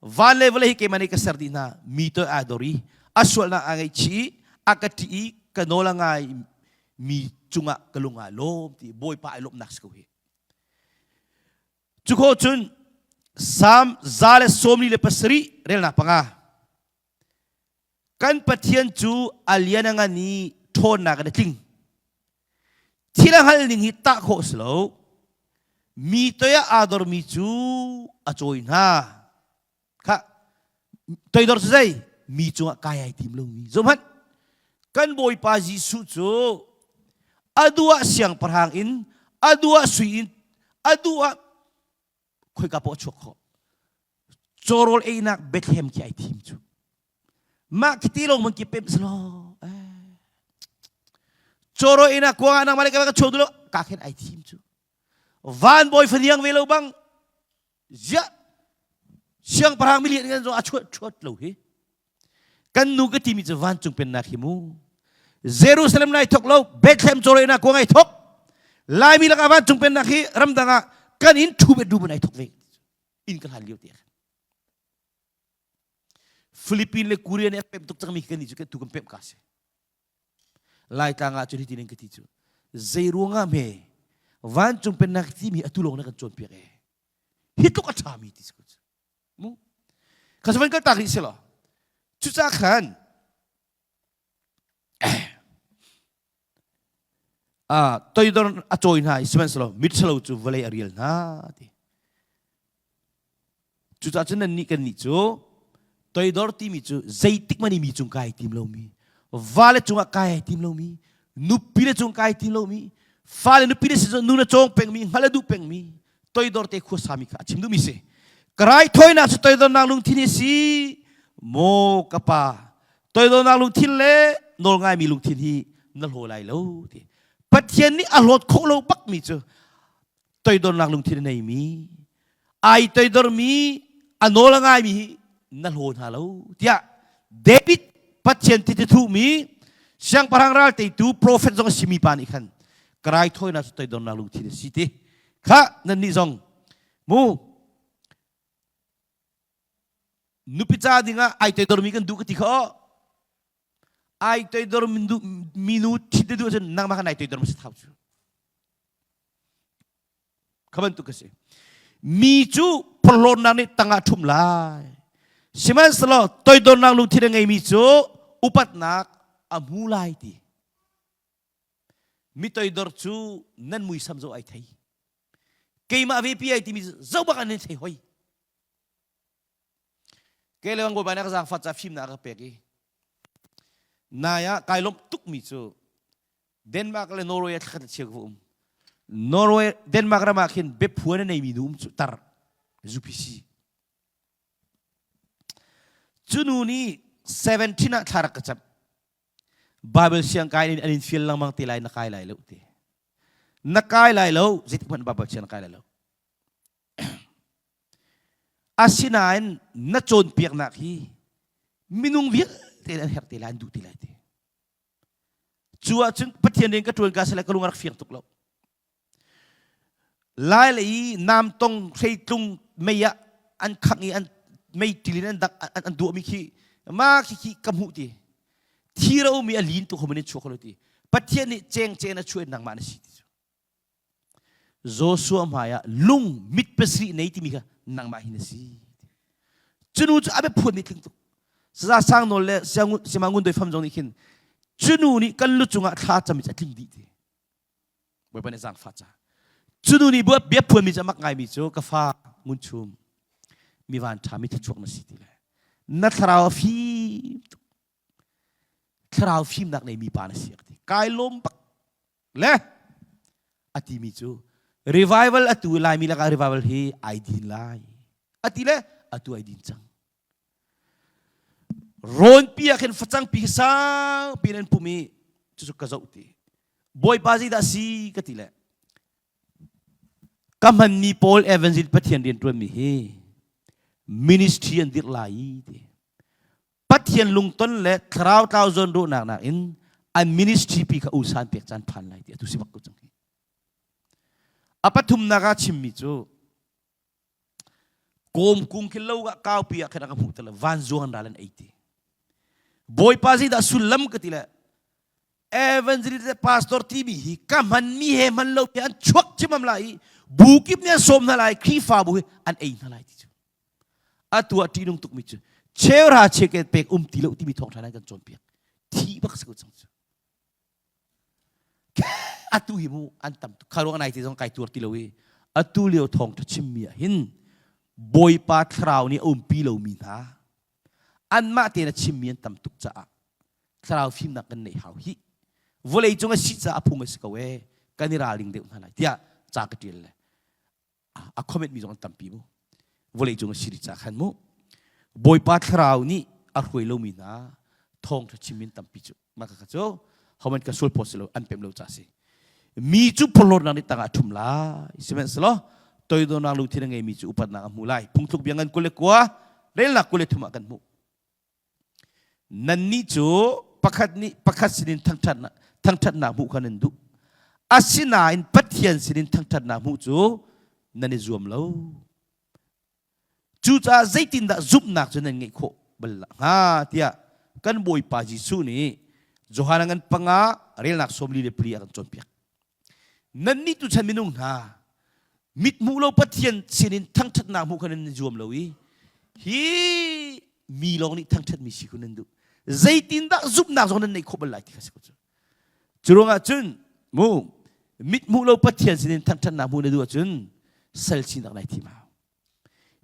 Van le vawlei hi keimah nih ka ser dih hna. Mi toi aa dor i a sualnak aa ngaihchih i a ka ṭih i ka nawl a ngai mi cungah ka lung aa lawm ti Bawipa ai lawmhnak si ko hi. Cu khawh cun Salm 147 relnak panga Kan Pathian cu a lian a ngan i ṭhawnnak in a tling. Thil a hngalh ning hi tah khawh a si lo. Mi toi ah aa dormi cu a cawi hna. Khah, toidor cu zei? Mi cungah kai ai tim lomi. Zohhmanh, kan Bawipa Jesuh cu a duh ah siangpahrang in, a duh ah sui in, a duh ah khoika poah chuak khawh cawrawl einak Bethlehem khi ai thim cu mah khi ti lawng man ki pem selo cawrawl einak kuang ah nangmah le ka chuak dulo ka khen ai thim cu van bawi faniang ve lo bang ziah siangpahrang milian ngan zo a chuat chuat lo hi Kan nu ka timi cu vancung pennak hi mu. Jerusalem nai thok lo, Bethlehem cawlei na kuang ai thok. Laimi lakah vancung pennak hi ramdang ah kan in thu bet du ai thok ve. In ka hlan lio te. Philippine le Korea nih a pem tuk cangmi kan ni cu tu kan pem ka si. Laitlang ah cun hitin in ka ti cu. Zei ruangah hme vancung pennak timi atu lawng na kan cawnpiak e. Hi tluk a ṭhami ti si ko cu. Mu. Kha van kal tak rih si law. Cucaah khan ah toidor a cawi hna i sihmanhsehlaw mitthalo cu vawlei a rial hna ti. Cucaah cun nannih kannih cu toidor timi cu zeitik hmanh i mi cung kai tim lomi, vale cungah kai ai tim lomi, nupi le cung kai tim lomi, fale nupi le si nu na cawng pengmi, hngalh a duh pengmi, toidor te khuasami kha a chim duhmi si. Ka raithawinak cu toidornak lungthin hi si maw ka pa toidornak lungthin le nawlngaimi lungthin hi na hlaw lai lo ti. Pathian nih a hlawt khawh lo bakmi cu toidornak lungthin a neimi ai toidormi a nawl a ngaimi hi na hlaw hna lo tiah David Pathian ti thuhmi siangpahrang ral teitu profet zong a simi pa nih khan ka raithawinak cu toidornak lungthin a si ti kha nannih zong mu nupi ca dingah ai toidormi kan duh ka ti kha aw. Ai toidor minu ṭhit na duh ahcun nangmah kha nai toidor hmasa thau cu. Kha bantuk a si. Mi cu phorhlawtnak nih tangah ṭhum lai. Sihmanhsehlaw toidornak lungthin a ngeimi cu upatnak a hmu lai ti. Mi toidor cu nan muisam zoh ai thei. Keimah ve pi ai timi zoh bak an in thei hoi. Ke le bawipa nih a ka zaangfah ca fimnak a ka pek i nai ah kai lawmh tukmi cu Denmark le Norway ah thlakhat chia ka va um. Norway Denmark ram ah khin biaphuan a neimi nu um cu tar UPC. Cu nu nih 17 ah thla rak ka camh. Bible siang kai in an in fial lengmang te lai na kai lai lo te. Na kai lai lo zeitik hmanh Bible siang na kai lai lo. Asinain na cawnpiaknak hi minung vialte an herh te lai an duh te lai te. Cu ahcun Pathian rian ka ṭuan ka si lai ka lung a rak fiang tuk lo. Lai le i namtong hreitlung mei ah an khangh i an mei ṭil in an dak an duahmi khi ma khi khi ka hmuh ti. Thi ro mi a lin tuk homan in chuak lo ti. Pathian nih cheng chen a chuah in nangmah na si ti cu. Joshua hmai ah lung mit pasarih nei timi kha nangmah hi na si. Cunu cu a biaphuan nih tling tuk. Saza sang nawl le siama ngun doi fam zong nih khin cunu nih kan lu cungah thla cam a tling dih ti. Bawipa nih zaangfah ca. Cunu nih biaphuan mi cu a mak ngaimi cu ka fa ngun chum mi van ṭha mi thachuak na si ti le na thlarau a fim tuk. Thlarau fimnak nei mi pa na si a ti. Kai lawm bak. Le a timi cu revival atu Laimi lakah revival hi ai din lai. A ti le atu ai din cang. Rawnpi ah khin facang pi sang pi an pum i cucu ka zoh ti. Bawipa zeidah si ka ti le ka hmanmi pawl evangelist Pathian rian ṭuanmi hi ministry an dirh lai i ti. Pathian lungton le thlarau tlau zawn ruahnak nakin an ministry pi kha usan pek caan phan lai ti atu si bak ko cang hi. A pathumnak ah chimmi cu kawm kung khi lo ah kaupi ah khan a ka hmuh te le vanzuang an ral an ei ti. Bawipa zeidah sullam ka ti le evangelist le pastor timi hi ka hmanmi he hman lo an chuak chimam lai i bu kip nih an sawm hna lai Khrihfabu hi an ei hna lai ti cu. Atu ah ṭihnung tukmi cu cheuhra cheuket pek um ti lo timi thawngṭha nan kan cawnpiak. Thi bak si ko cang cu. Atu hi mu an tam tuk. Kha ruang nai te zong kai tuar ti lo i atu lio thawngṭha chimmi ah hin Bawipa thlarau nih a umpi lomi hna anmah tein a chimmi an tam tuk caah thlarau fimnak kan neih hau hi vawlei cung a si caah a phung a si ko ee kan i ralring deuh hna lai tiah ca ka ṭial le a comment mi zong an tampi mu vawlei cung a si ca khan mu Bawipa thlarau nih a hruai lomi hna thawngṭha chim in tampi cu mah kha cu homan ka sual phaw si lo an pem lo ca si mi cu phorhlawtnak nih tangah ṭhum lai sihmanhsehlaw toidornak lungthin a ngeimi cu upatnak a hmu lai phungthluk bia ngan 29 relnak 23 ah kan hmuh Nannih cu pakhat nih pakhat sinin thangṭhatnak thangṭhatnak hmuh kha nan duh. Asinain Pathian sinin thangṭhatnak hmuh cu nan i zuam lo. Cucaah zeitindah zumhnak cu nan ngeih khawh bal hnga tiah kan Bawipa Jesuh nih Johan ngan panga relnak 44 a kan cawnpiak. Nannih tuchan minung hna mithmuh lo Pathian sinin thangṭhatnak hmuh kha nan i zuam lo i hi mi lawng nih thangṭhatmi si khu nan duh. Zeitindah zumhnak zong nan neih khawh bal lai ti kha si ko cu. Cu ruangah cun mu mithmuh lo Pathian sinin thangṭhatnak hmuh na duh ahcun sal sinak nai thim hau.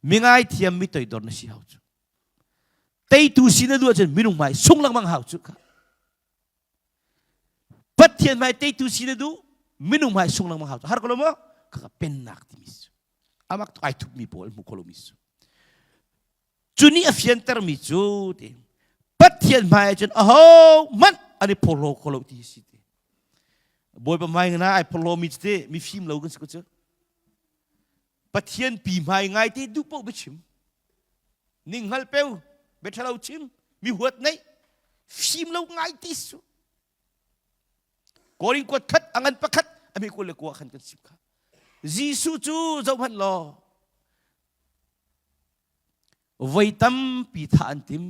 Mi ngaithiam mi toidor na si hau cu. Teitu si na duh ahcun minung hmai sung lengmang hau cu kha. Pathian hmai teitu si na duh minung hmai sung lengmang hau har ko lo maw kaka pennak timi su amak ai thupmi pawl hmu kho lomi su cu nih a fiantermi cu ti Pathian hmai ahcun aho hmanh an i phorhlaw kho lo ti si ti Bawipa hmai ngana ai phorhlaw mi cu ti mifim lo kan si ko cu Pathian pi hmai ngai te duh paoh biachim ning hngal peu biaṭhalo chim mi huat neih fim lo ngai ti su Korin kuat khat a ngan pakhat a mi 21 khan kan sim kha Jesuh cu zohhmanh law voi tampi thah an tim.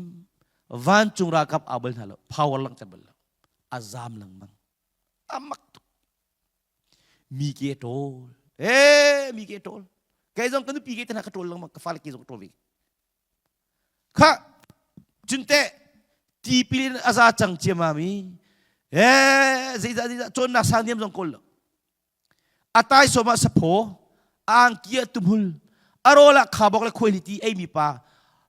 Vancung ralkap au bal hna lo, power langhter bal lo. A zam lengmang. A mak tuk. Mi ke ṭawl. Eh, mi ke ṭawl. Kei zong ka nupi ke te hna ka ṭawl lengmang, ka fale ke zong ka ṭawl ve. Kha, cunte tipil in a za cang ciamam i eh zeizah zeizah cawnnak sang niam zong kawl lo. A taisawm ah saphaw, a angki ah tumhul, a rawl ah khabok le khuailiti eimi pa,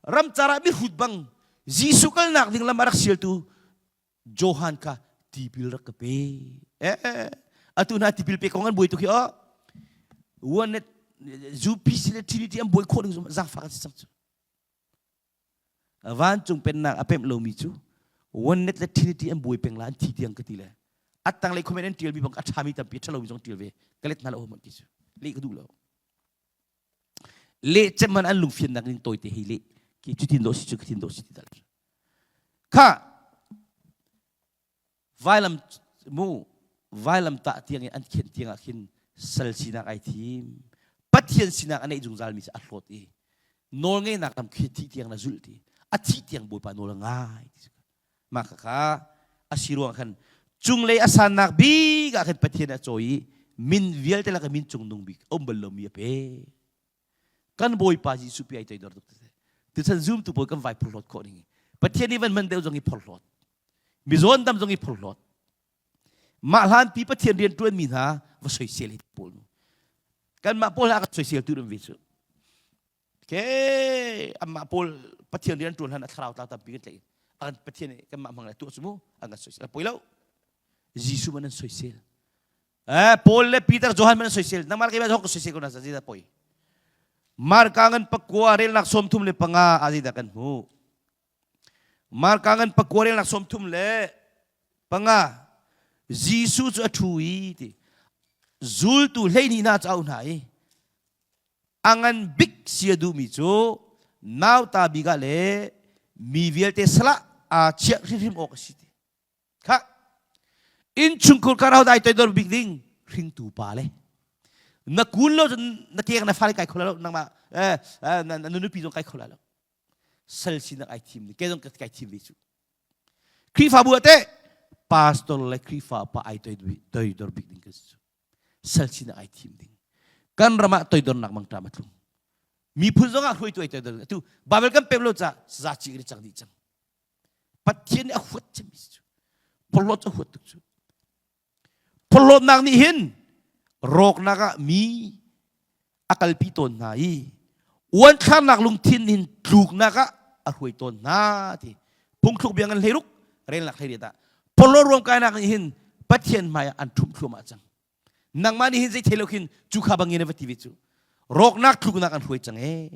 ramcar ah mihrut bang Jesuh kalnak ding lam a rak sialtu Johan kha tipil rak ka pe. Eh, atu hna tipil pe kong an buai tuk hi oh. One UPC le Trinity an buai khawh ding zaangfak an si cang cu. Vancung pennak a pemh lomi cu Oneness le Trinity an buai peng la an thi tiang ka ti le a tanglei comment an tialmi bang a ṭhami tampi a ṭhalomi zong tial ve ka let hna lo hmanh ti cu leh ka duh lo leh cem man an lungfiannak ning tawite hei leh ki cutin do si cu cutin do si ti dal kha Vailam mu vailam tah tiang in an khen tiang ah khin sal sinak ai thim. Pathian sinak a neih zungzal mi cu a hlawt i nawlngeihnak lam khi thih tiang na zulh ti. A thih tiang Bawipa nawl a ngai ti. Mah kha kha a si ruang khan cunglei a sannak bik ah khan Pathian a cawi i min vialte lak min cungnung bik a um bal lomi a pe. Kan Bawipa Jesuh pi ai toidor tuk ti. Tuchan zumtu pawl kan vai phorhlawt khawh ning. Pathian nih van hman deuh zong i phorhlawt. Mizawn dam zong i phorhlawt. Mah hlan pi Pathian rian ṭuan mi hna va soisel hi pawl nu. Kanmah pawl ha kan soisel tu ve cu. Ke amah pawl Pathian rian ṭuan hlan a thlarau tla tampi kan tlaih. An Pathian nih kanmah hmang le tuah cu mu an kan soisel. Poi lo. Jesuh man an soisel. Eh, Paul le Peter Johan man soisel nangmah keimah zong ka soisel ko na zeidah poi Marka ngan pakua relnak 35 a zeidah kan hmu Marka ngan pakua relnak 35 Jesuh cu a ṭhu i ti zultu 12 hna cu a auh hna i a ngan bik si a duhmi cu nauta bik ah le mi vialte salah aa chiah hrimhrim awk a si ti Kha innchungkhur kar ho dai toidor bik ding hringtu pa le na kun lo cun na keng na fale kai kho lo nangmah eh na nupi zong kai kho lo sal sinak ai thim ni ke zong kai thim ve cu Khrihfabu ate pastor le Khrihfa pa ai toidor bik ding kan si cu sal sinak ai thim ding kan ram ah toidornak mangṭam a tlung miphun zong ah hruaitu ai toidor atu Bible kan pem lo ca saza ci kan i cang dih cang Pathian nih a huat cemmi si cu. Phorhlawt cu a huat tuk cu. Phorhlawtnak nih hin rawknak ah mi a kalpi tawn hna i uanthlarnak lungthin hin tluknak ah a hruai tawn hna ti phungthluk bia ngan hleiruk relnak hleiriat ah phorhlawt ruamkainak nih hin Pathian hmai ah an ṭhumh thluahmah cang. Nangmah nih hin zei thei lo khin cu kha bangin va ti ve cu. Rawknak tluknak an hruai cang ee.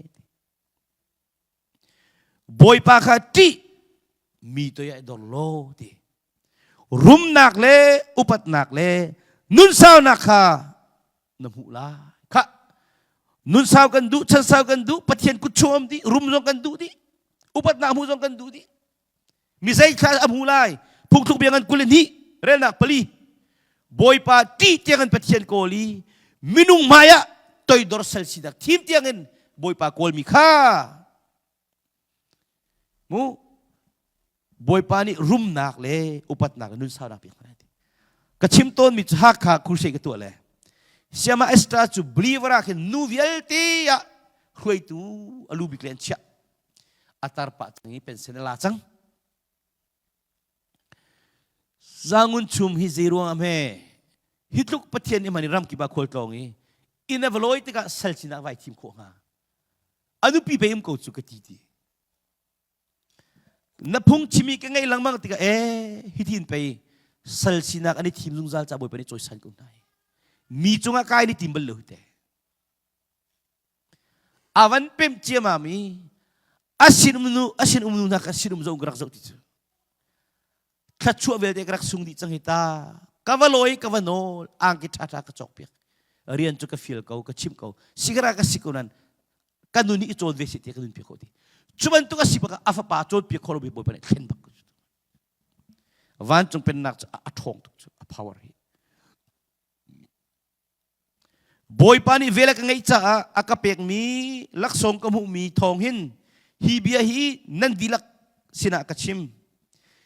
Bawipa kha ṭih mi toi ah i dor law ti. Rumnak le upatnak le nunsaunak kha na hmuh lai. Kha nunsau kan duh, chansau kan duh, Pathian kut chung um dih, rum zong kan duh dih, upatnak hmuh zong kan duh dih. Mi zei thla a hmu lai? Phungthluk bia ngan 22 relnak pali. Bawipa ṭih tiang in Pathian kawl i minung hmai ah toidor sal sinak thim tiang in Bawipa kawlmi kha mu Bawipa nih rumnak le upatnak le nunsaunak pek hna ti. Ka chim tawnmi cu Hakha crusade ka tuah le Siama Esther cu believer ah khin nu vialte ah hruaitu a lu bik le an chiah. A tar pah cang i pension a la cang. Zangun chum hi zei ruang ah hme hi tluk Pathian i hman i ramkip ah khualtlawng i inn a va lawi tikah sal sinak vai thim khawh hnga. A nupi pe um ko cu ka ti ti. Na phung chimi ka ngei lengmang tikah ee hitin pei sal sinak an i thim zungzal ca Bawipa nih cawisan ko hna hi. Mi cungah kai ni tim bal lo hi te. A van pemh ciamam i a sinum nu a sinum nu hna kha sinum zoh ka rak zoh ti cu thluachuah vialte ka rak sung dih cang hi ta ka va lawi ka va nawl angki ṭha ṭha ka cawk piak rian cu ka fil ko ka chimh ko sigara ka si ko nan ka nun i cawn ve si ti ka nun piak ko ti cu bantuk a si bak a fapa cawn piak kho lo mi bawipa nih thlen bak vancung pennak cu a ṭhawng tuk cu a power hi Bawipa nih vel a ka ngeih caah a ka pekmi laksawng ka hmuhmi thawng hin hi bia hi nan dihlak sinah ka chim.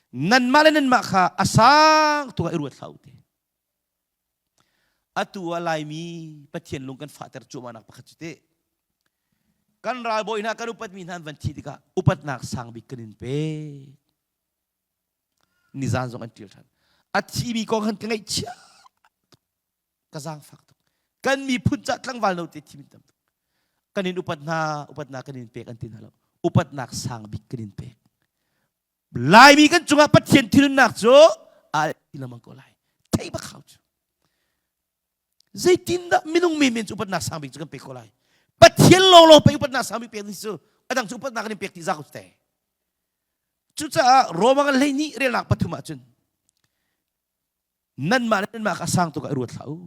Nanmah le nanmah kha a sang tuk ah i ruat hlah u ti. Atu ah Laimi Pathian lung kan fahter cuahmahnak pakhat cu teh kan ralbawi hna kan upatmi hna an van thih tikah upatnak sang bik kan in pek. Nizan zong an ṭial ṭhan. A thimi kong han ka ngaihchia ka zaangfak tuk. Kan miphun cah tlangval no te thimi tam tuk. Kan in upat hna, upatnak kan in pek an ti hna lo. Upatnak sang bik kan in pek. Laimi kan cungah Pathian thinhunnak cu a ti lengmang ko lai. Thei bak hau cu. Zeitindah minung men cu upatnak sang bik cu kan pek ko lai. Pathian lawnglawng pei upatnak sang bik pek ni cu adang cu upatnak kan in pek ti za ko te. Cucaah Roma kan 12 relnak pathum ahcun nanmah le nanmah kha sang tuk ah i ruat hlah u.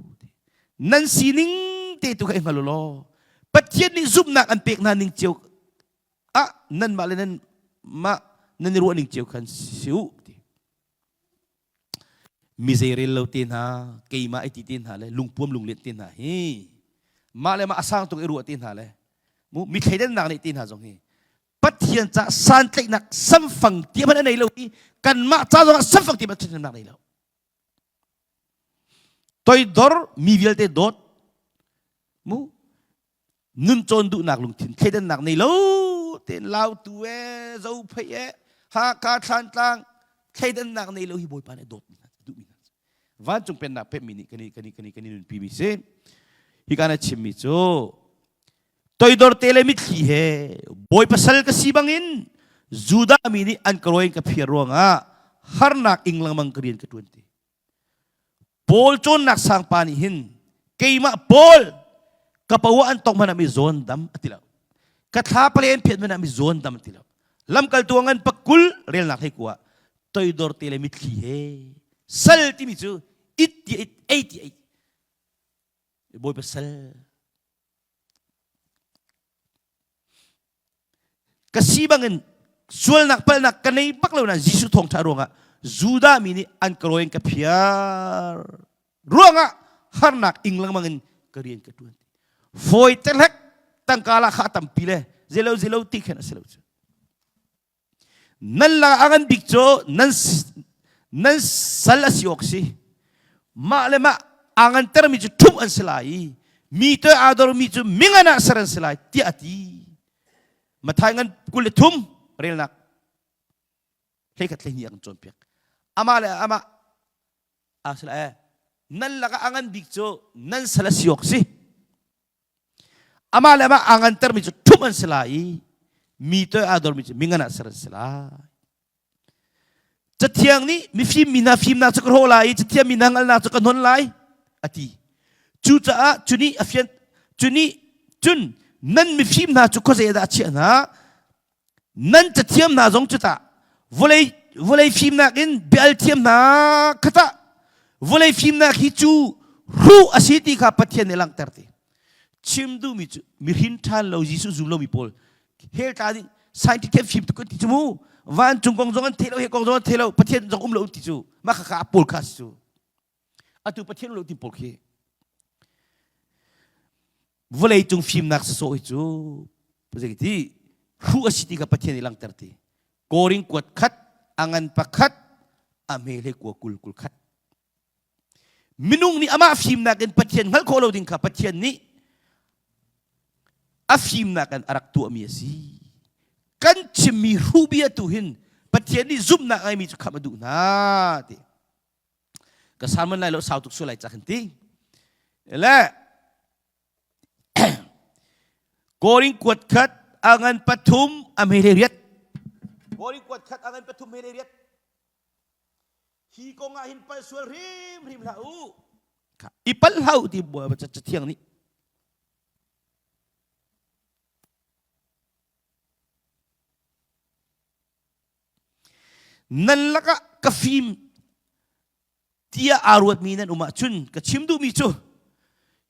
Nan sining te tu kha i hngal u law Pathian nih zumhnak an pek hna ning cio ah nanmah le nanmah nan i ruah ning cio khan si u ti. Mi zeirel lo te hna, keimah i ti te hna le lungpuam lunglen te hna hi mah le mah a sang tuk i ruah te hna le mu mi thleidannak nih te hna zong hi Pathian ca santlaihnak samfang ti hmanh a nei lo i kanmah ca zongah samfang ti hmanh ṭhathnemnak nei lo. Toidor mi vialte dawt mu nun cawn duhnak lungthin thleidannak nei lo tein lautu e zophei e Hakha Thlantlang thleidannak nei lo hi Bawipa nih dawt mi hna duhmi hna vancung pennak pekmi nih kan i kan i kan i kan i nunpi mi si hi ka na chimmi cu Toidor te le mitthli he bawipa sal ka si bangin Judah mi nih an ka rawi ka phiar ruangah harnak ing lengmang ka rian ka ṭuan ti. Paul cawnnak sangpa nih hin keimah Paul ka pawa an tong hmanh ah mi zawn dam a ti lo. Ka thla pale an phiat hmanh ah mi zawn dam a ti lo. Lamkaltu a ngan pakul relnak hei kua toidor te le mitthli he sal timi cu it ti it ei ti ei bawipa sal Ka si bangin sualnak palhnak ka nei bak lo na Jesuh thawngṭha ruangah Judah mi nih an ka rawi in ka phiar ruangah harnak ing lengmang in ka rian ka ṭuan. Fawi tehlek tangka la kha tampi le zelo zelo ti khan a si lo cu. Nan lakah a ngan bik cu nan, nan sal a si awk si. Mah le mah aa ngantermi cu ṭhumh an si lai i mi toi aa dormi cu mingan ah ser an si lai tiah a ti. Matthai ngan 23 relnak 11 12 a kan cawnpiak. Amah le amah aa si lai eh. Nan lakah a ngan bik cu nan sal a si awk si. Amah le amah aa ngantermi cu ṭhumh an si lai i mi toi aa dormi cu mingan ah ser an si lai. Cathiang nih mifim mi hna fimnak cu ka hrawh lai i cathiam mi hna hngalhnak cu ka hnon lai a ti. Cucaah cu nih a fian cu nih cun nan mifim hna cu khuazei dah a chiah hna? Nan cathiam hna zong cu tah vawlei vawlei fimnak in bia thiam hna kha tah vawlei fimnak hi cu hruh a si ti kha Pathian nih langhter ti. Chim duhmi cu mihrin ṭhan lo Jesuh zum lomi pawl hell tla ding scientific fim tuk an ti cu mu vancung kong zong an thei lo he kong zong an thei lo Pathian zong um lo an ti cu mah kha kha pawl kha si cu atu Pathian lo ti pawl khi vawlei cung fimnak sasawh hi cu zeiti hruh a si ti kha Pathian nih langhter ti koring kuat khat a ngan pakhat a hme hlei kua kul kul khat minung nih amah fimnak in Pathian hngalh khawh lo ding kha Pathian nih a fimnak in a rak tuahmi a si kan chimmi hruh bia tu hin Pathian nih zumhnak ngeimi cu khamh a duh hna ti ka sermon lai lo sau tuk sual lai ca kan ti le Koring kuat khat a ngan pathum a hme le riat Koring kuat khat a ngan pathum hme le riat hi kong ah hin pal sual hrim hrim hlah u i pal hlah u ti cathiang nih Nan lakah ka fim tiah aa ruatmi nan um ahcun ka chim duhmi cu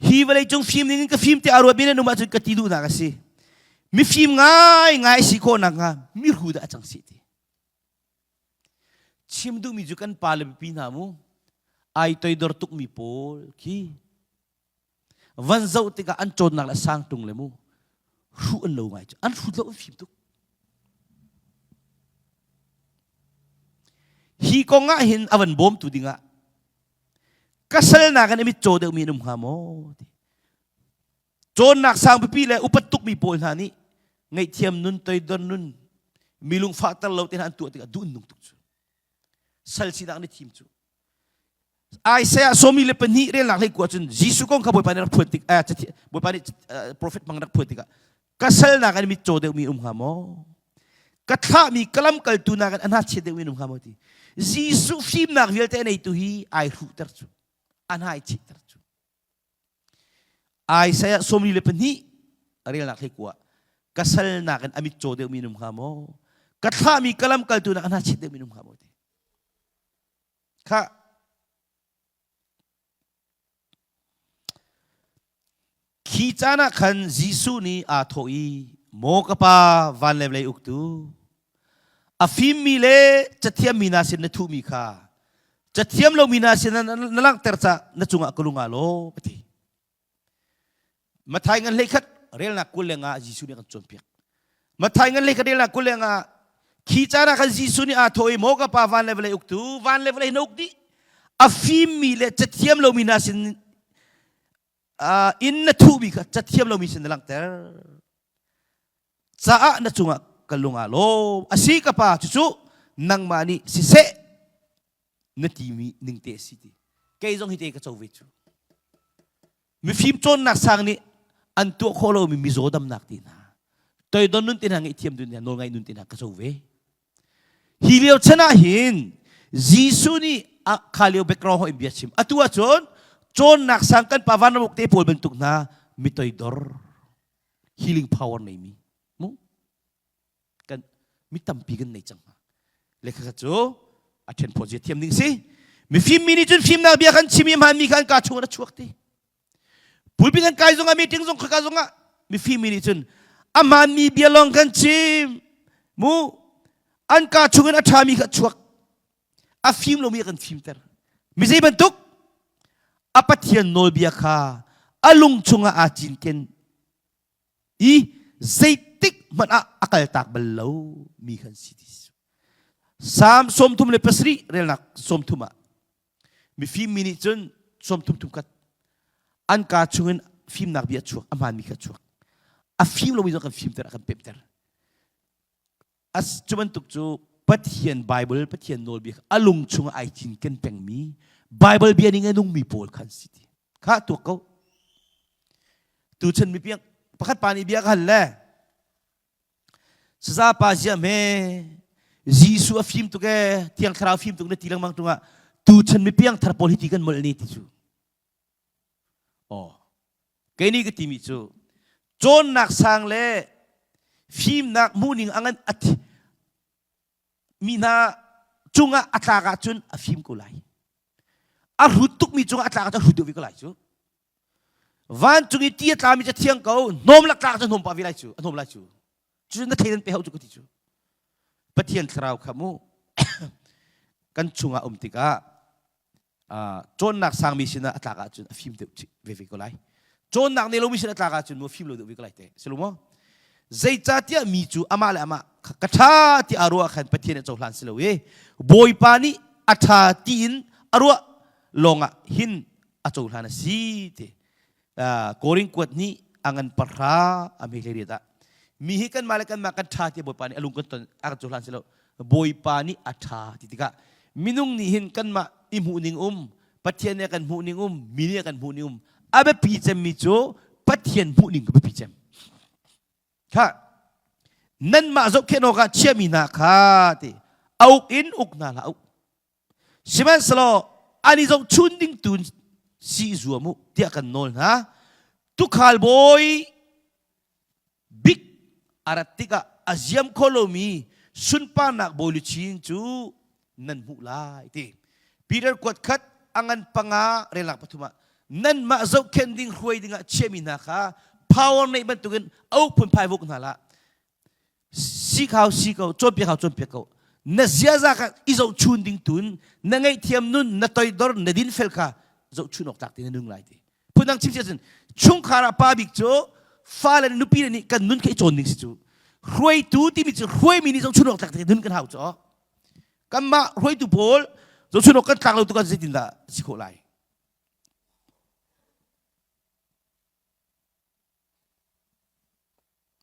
hi vawleicung fim ning in ka fim tiah aa ruatmi nan um ahcun ka ti duhnak a si. Mifim ngaingai si khawh nakhnga mihru dah a cang si ti. Chim duhmi cu kan pa le pipi hna mu ai toidor tukmi pawl khi van zoh tikah an cawnnak le sang tung le mu hruh an lo ngai cu an hrut lo an fim tuk. Hi kong ah hin a van bawmtu dingah ka sal nakin a mitcaw deuhmi an um hnga maw? Ti. Cawnnak sang pipi le upat tukmi pawl hna nih ngaihthiam nun, toidor nun, mi lungfahter lo te hna an tuah tikah duh an nung tuk cu. Sal sinak an i thim cu. Isaiah sawmi le pahnih relnak hlei kua cun Jesuh kong kha Bawipa nih rak phuan tik eh, Bawipa nih profet hmang rak phuan tikah ka sal nakin mitcaw deuhmi um hnga maw? Ka thlahmi ka lamkaltu nakin a hnachia deuhmi um hnga maw ti. Jesuh fimnak vialte a neitu hi ai hruhter cu. A hna ai chehter cu. Isaiah sawmli le pahnih relnak hlei kua ka sal nakin a mitcaw deuhmi um hnga maw? Ka thlahmi ka lamkaltu nakin a hnachia deuhmi um hnga maw ti. Kha khi caan ah khan Jesuh nih aa thawh i, Maw ka Pa, van le vawlei uktu, a fimmi le cathiammi hna sin na thuhmi kha cathiam lomi hna sin na langhter caah na cungah ka lung aa lawm, a ti. Matthai ngan hleikhat relnak 25 Jesuh nih a kan cawnpiak. Matthai ngan hleikhat relnak 25 khi caan ah khan Jesuh nih aa thawh i maw ka pa van le vawlei uktu van le vawlei na uk dih a fimmi le cathiam lomi hna sin uh, in na thuhmi kha cathiam lomi sin na langhter caah na cungah ka lung aa lawm a si ka pa cucu nangmah nih siseh na timi ning te a si ti kei zong hi te ka co ve cu mifim cawnnak sang nih an tuah khawh lomi mizaw damnak ti hna toidon nun te hna ngaihthiam nun hna nawlngaih nun te hna ka co ve hi lio chan ah hin Jesuh nih a kha lio background hoi bia chim atu ahcun cawnnak sang kan pa vanramuk te pawl bantuk hna mi toidor healing power neimi mu kan mi tampi kan nei cang hna lekha cu a ṭhen phawt zia thiam ding si mifim mi nih cun fimnak bia kan chim i hmaanmi kha an kaa chung a chuak ti pulpit kan kai zongah meeting zong khaka zongah mifim mi nih cun a hmaanmi bia lawng kan chim mu an kaa chungin a ṭhami kha chuak a fim lomi a kan fimter mi zei bantuk a Pathian nawlbia kha a lung chungah aa cinken i zeitik hmanh ah a kaltak bal lo mi kan si ti Salm 37 relnak 30 ah mifim mi nih cun 30 thum khat an kaa chungin fimnak bia chuak a hmaanmi kha chuak a fim lomi zong kan fimter a kan pemter As cu bantuk cu Pathian Bible Pathian nawlbia a lung chungah ai cinken pengmi Bible bia ning a nungmi pawl khan si ti kha tuak ko tuchan mi piang pakhat pa nih bia ka hal le saza pa zia hme Jesuh a fim tuk e thiang thlarau fim tuk na ti lengmang tungah tuchan mi piang thar pawl hi ti kan molh ni ti cu Aw. Kei nih ka timi cu cawnnak sang le fimnak hmuhning a ngan a mi hna cungah a tlak ahcun a fim ko lai. A hrut tukmi cungah a tlak ahcun a hrut deuh ve ko lai cu. Vancung i ti a tlami cu thiang ko, hnawm lak tlak cu hnawm pah ve lai cu, a hnawm lai cu. Cu na thei nan pe hau cu ka ti cu. Pathian thlarau kha mu kan chungah um tikah cawnnak sangmi sinah a tlak ahcun a fim deuh ve ve ko lai cawnnak nei lomi sinah a tlak ahcun mu fim lo deuh ve ko lai te si lo maw zeicahtiah mi cu amah le amah ka ṭha ti a ruah khan Pathian nih cohlan si lo i Bawipa nih a ṭha tiin a ruah lawngah hin a cohlan a si ti Korin kuat nih a ngan pahra a hme hlei riat ah mi hi kanmah le kanmah kan ṭha tiah Bawipa nih a lung kan ton a kan cohlan si lo Bawipa nih a ṭha ti tikah minung nih hin kanmah i hmuh ning um Pathian nih a kan hmuh ning um mi nih a kan hmuh ning um a biapi cemmi cu Pathian hmuh ning ka biapi cem kha nanmah zohkhenh awkah chiahmi hna kha ti a uk in uk hna hlah u Sihmanhsehlaw an i zohchun ding tu si i zuam u tiah kan nawl hna. Tukhal bawi bik a rat tikah a ziam kho lomi sunparnak bawi luchin cu nan hmuh lai ti. Peter kuat khat a ngan panga relnak pathum ah nanmah zohkhenh ding hruai dingah chiahmi hna kha power neih bantukin a uk phunphai vuk hna hlah. Si khau si ko cawnpiak hau cawnpiak ko na ziaza kha i zohchun ding tun na ngaihthiam nun na toidor na dinfel kha zohchun awk tlak ti na nung lai ti phundang chim si ahcun chungkhar ah pa bik cu fale le nupi le nih kan nun kha i cawn ding si cu hruaitu timi cu hruaimi nih zohchun awk tlak ti nun kan hau cu. Kanmah hruaitu pawl zohchun awk kan tlak lo tuk ah zeitindah si khawh lai?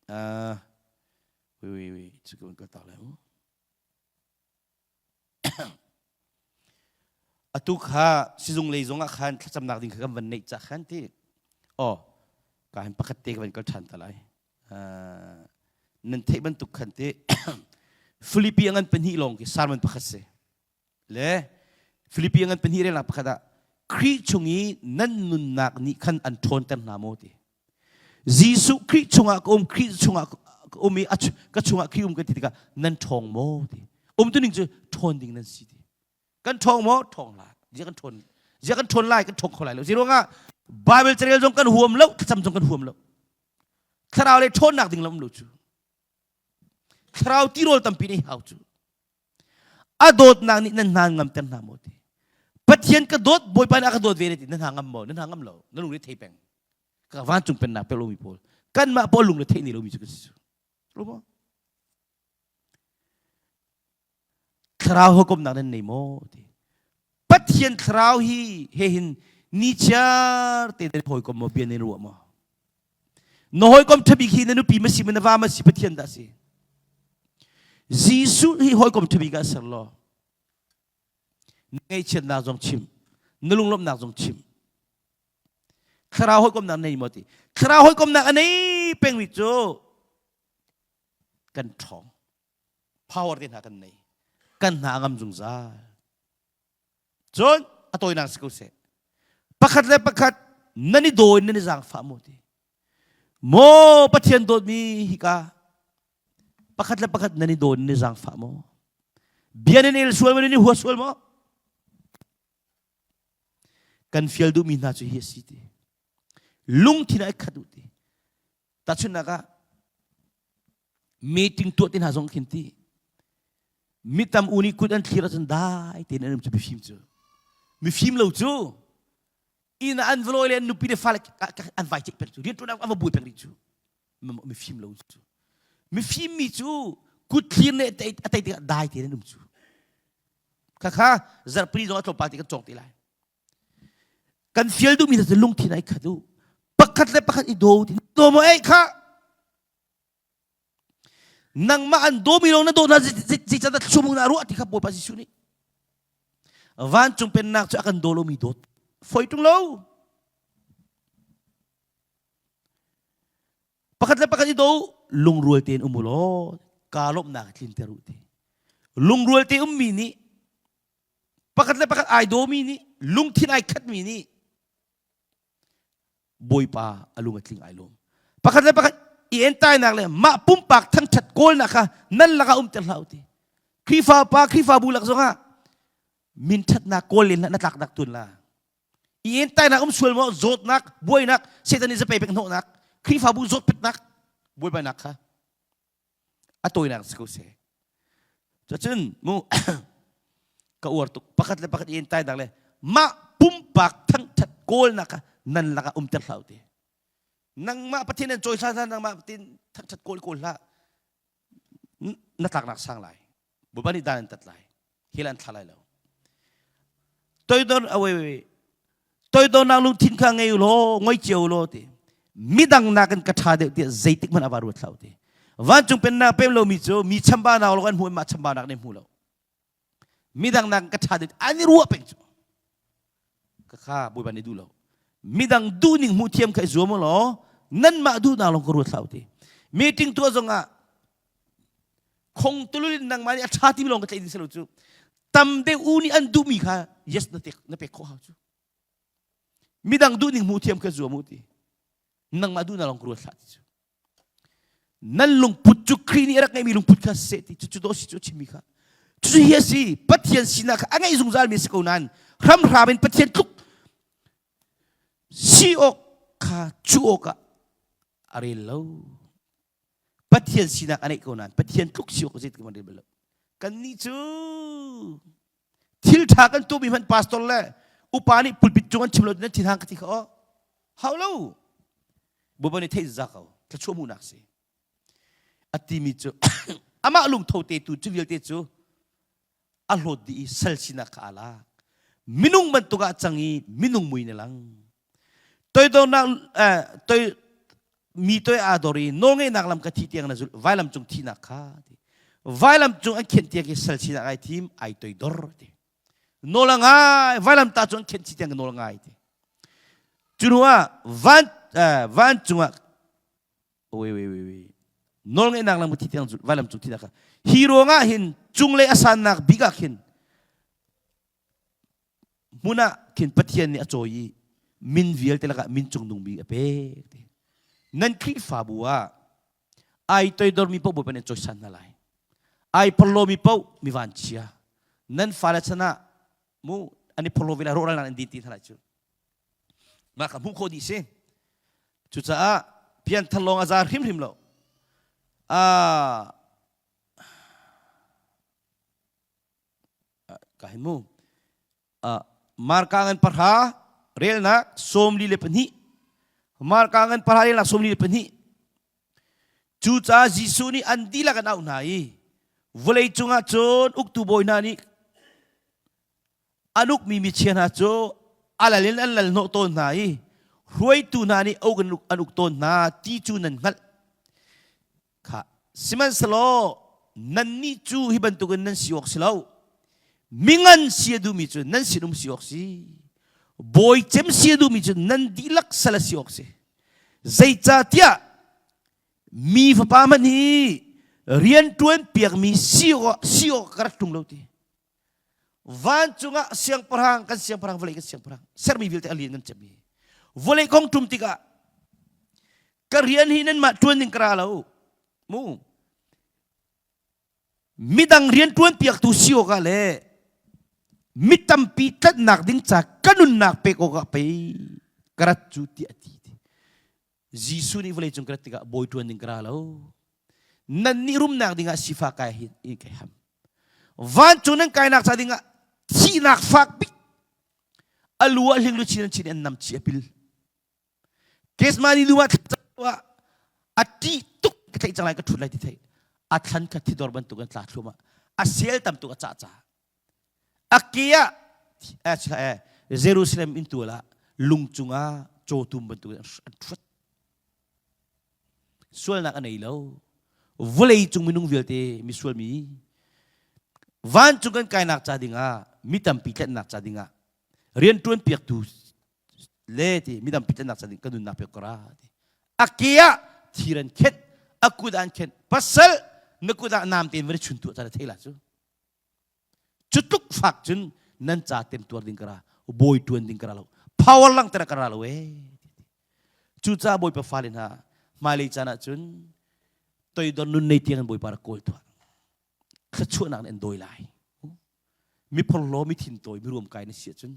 Uh, wait, wait, wait. Cu ka tak lai mu. Atu kha sizung lei zong ah khan thlacamnak ding kha kan van neih cah khan ti. Oh, ka hin pakhat te ka van kal ṭhan ta lai. Uh, nan theih bantuk khan ti. Filipi a ngan pahnih lawng khi sermon pakhat si. Le Filipi a ngan pahnih relnak pakhat ah Khrih chung i nan nunnak nih khan an ṭhawnter hna maw ti. Jesuh Khrih chungah ka um, Khrih chungah ka um i ka chungah Khrih um ka ti tikah nan ṭhawng maw ti. Um tu ning cu ṭhawn ding nan si ti. Kan ṭhawng maw? Ṭhawng lai. Zia kan ṭhawn. Zia kan ṭhawn lai, kan ṭhawng kho lai lo. Zeiruangah Bible carel zong kan huam lo, thlacam zong kan huam lo. Thlarau le ṭhawnnak ding lo um lo cu. Thlarau tirawl tampi nih hau cu. A dawtnak nih nan hna ngamter hna maw ti. Pathian ka dawt, Bawipa nih a ka dawt ve ti nan hna ngam maw? Nan hna ngam lo. Na lungre thei peng. Ka vancung pennak pek lomi pawl. Kanmah pawl lungre theih ni lomi cu kan si cu. Rumo. Thlarau hawikomhnak nan nei maw ti. Pathian thlarau hi he hin ni chiar te nan hawikom maw bia nan ruah maw? Na hawikom ṭhabik hi na nupi ma si ma na va ma si Pathian dah si. Jesuh hi hawikom ṭhabik ah ser law na ngaihchiatnak zong chim na lunglawmhnak zong chim thlarau hawikomhnak nei maw ti thlarau hawikomhnak a nei pengmi cu kan ṭhawng power te hna kan nei kan hna a ngam zungzal Cun a tawinak si ko seh. Pakhat le pakhat nan i daw in nan i zaangfah maw ti. Maw Pathian dawtmi hika pakhat le pakhat nan i daw in nan i zaangfah maw? Bia nan el sual maw nan i hua sual maw? Kan fial duhmi hna cu hi a si ti. Lungthin ah i khat u ti. Tahchunhnak ah meeting tuah te hna zong khin ti mi tam u nih kut an thlir ahcun dai tein an um cu mifim cu mifim lo cu inn ah an va lawi le an nupi le fale an vai ceih peng cu rianṭuan an va buai peng rih cu mifim lo cu mifim mi cu kut thlir le a tei tikah dai tein an um cu khakha zarhpini zong a tlawmpal te kan cawng te lai Kan fial duhmi hna cu lungthin ai khat u. Pakhat le pakhat i daw ti daw maw ei kha. Nangmah an dawmi lawng na daw hna zeicahdah thluachuah na ruah ti kha Bawipa Jesuh nih vancung pennak cu a kan daw lomi dawt foi ṭung lo. Pakhat le pakhat i daw lungrual tein um u law kaa lawmhnak tlinter u ti. Lungrual te ummi nih pakhat le pakhat ai dawmi nih lungthin ai khatmi nih Bawipa a lung a tling ai lawm. Pakhat le pakhat i entainak le mah pumpak thangṭhat kawlnak kha nan lakah umter hlah u ti. Khrihfa pa Khrihfabu lak zongah min ṭhatnak kawl len na tlaknak tun la. I entainak um sual maw zawtnak buainak Satan nih zapei pek hnawhnak Khrihfabu zawtpetnak buaibainak kha a tawinak si ko seh. Cucun mu ka uar tuk pakhat le pakhat i entainak le mah pumpak thangthat kawlnak kha nan lakah umter hlah u ti. Nangmah Pathian an cawi hlah nangmah tin thangthat kawl kawl hlah na tlaknak sang lai. Bawipa nih dan an tat lai. Hil an thla lai lo. Toidor awei wei toidornak lungthin kha ngei law ngoi cio law ti midang nakin ka ṭha deuh tiah zeitik hmanh a va ruat hlah ti vancung pennak pem lomi cu mi chambaunak lawng an hmu mah chambaunak nih hmu lo midang nakin ka ṭha deuh an i ruah peng cu ka kha bawipa nih duh lo midang duhning hmuh thiam kha i zuam law nanmah duhnak lawng ka ruat hlah ti meeting tuah zongah khong tulul in nangmah nih a ṭha timi lawng ka tlaih ding si lo cu tam deuh u nih an duhmi kha yes na tek na pek khawh hau cu midang duhning hmuh thiam kha zuam u ti nangmah duhnak lawng ka ruat hlah ti cu nan lungput cu Khrih nih a rak ngeihmi lungput kha seh ti cucu dawh si cu a chimmi kha cucu hi a si Pathian sinak kha a ngeih zungzalmi a si ko nain hramhram in Pathian tluk si awk kha cu awkah a rel lo Pathian sinak a neih ko nain Pathian tluk si awk zeitik hmanh rel bal lo. Kannih cu thil ṭha kan tuahmi hmanh pastor le upa nih pulpit cung an chim lo nan thinhang ka ti kha aw. Hau lo. Bawipa nih theih za ko. Thluachuah hmuhnak si. A timi cu amah lungtho te tu cu vialte cu. A hlawt dih i sal sinak kha aa lak. Minung bantuk ah cang i minung mui na lang. Toidornak eh, toi mi toi aa dor i nawlngeihnak lam ka thih tiang na zulh vailam cung thihnak kha ti. Vailam cung an khenh tiang khi sal sinak ai thim ai toidor ti. Nawl a ngai vailam ta cu an khenh chih tiang ka nawl a ngai ti. Cu hnu ah van eh, vancung ah wei wei wei wei nawlngeihnak lam ka thi tiang zulh vailam cung thihnak kha hi ruangah hin cunglei a sannak bik ah khin hmun ah khin Pathian nih a cawi i min vialte lakah min cungnung bik a pek ti. Nan Khrihfabu ah ai toidormi paoh Bawipa nih an cawisan hna lai. Ai porhlawmi paoh mi vanchia. Nan fale chan ah mu an i phorhlaw ve lai rawhralnak an din ti hna lai cu. Mah kha hmuh khawh dih si. Cucaah pianthar lawng a za hrimhrim lo. Ah ka hin mu Marka ngan pahra relnak 42 Marka ngan pahra relnak 42 Cucaah Jesuh nih an dihlak an auh hna i vawlei cungah cun uktu bawi hna nih an ukmi michia hna cu a lal in an lal hnawh tawn hna i hruaitu hna nih an uk tawn hna ti cu nan hngalh. Kha sihmanhsehlaw nannih cu hi bantukin nan si awk si lo. Mingan si a duhmi cu nan sinum si awk si. Bawi cem si a duhmi cu nan dihlak sal a si awk si. Zeicahtiah mi fapa hmanh hi rianṭuan piakmi si awk si awk ka rak ṭung lo ti. Vancung ah siangpahrang kan siangpahrang vawlei kan siangpahrang sermi vialte a lian kan cemmi vawlei kong ṭum tikah ka rian hi nanmah ṭuan ding ka ra lo mu midang rian ṭuan piaktu si awkah le mi tampi tlanhnak ding ca ka nunnak pek awkah pei ka rat cu tiah a ti. Jesuh nih vawlei cung ka rat tikah bawi ṭuan ding ka ra lo. Nannih rumnak dingah sifah kai hi kai ham. Vancung nan kainak ca dingah thihnak fak bik a lu ah hling luchin an chin an nam chi a pil. Kesmani lu ah a ṭih tuk ka tlaih cang lai ka ṭhut lai ti thei. A thlan kha thidor bantuk an tla thluahmah. A sel tam tuk a cah ca. A ke ah Jerusalem inn tual ah lung cungah cawtum bantuk in an ṭhuat. Sualnak a nei lo. Vawlei cung minung vialte misual mi vancung kan kainak ca dingah mi tampi tlennak ca dingah rianṭuan piaktu le ti mi tampi tlennak ca ding kan nunnak pek ko ra ti. A ke ah thir an khenh, a kut ah an khenh. Pasal na kut ah nam tein van i chun tuah ca na thei la cu. Cu tluk fak cun nan ca temtuar ding ka ra bawi tuan ding ka ra lo power langhter ka ra lo ee cucaah bawipa fale hna hmailei caan ah cun toidor nun nei tiang in bawipa rak kawl tuah thluachuahnak in an dawi lai mi phorhlaw mi thintawi mi ruamkai na si ahcun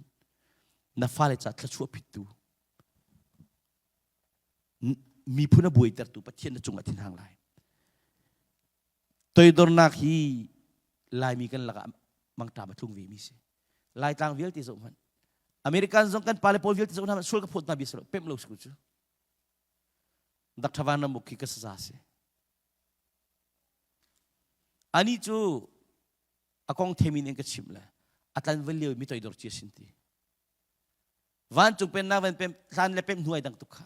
na fale ca thluachuah phittu miphun a buaitertu Pathian na cungah thinhang lai Toidornak hi Laimi kan lakah mangṭam a tlung vemi si. Laitlang vialte zoh hmanh. American zong kan pale pawl vialte zoh hmanh sual ka phawt hna bia si lo, pemh lo si ku cu. Dr. Van Ramuk khi ka saza si. Ani cu a kong themin in ka chimh le a tlanval lio mi toidor cia sin ti. Vancung pennak van pem hlan le pem hnu ai dang tuk kha.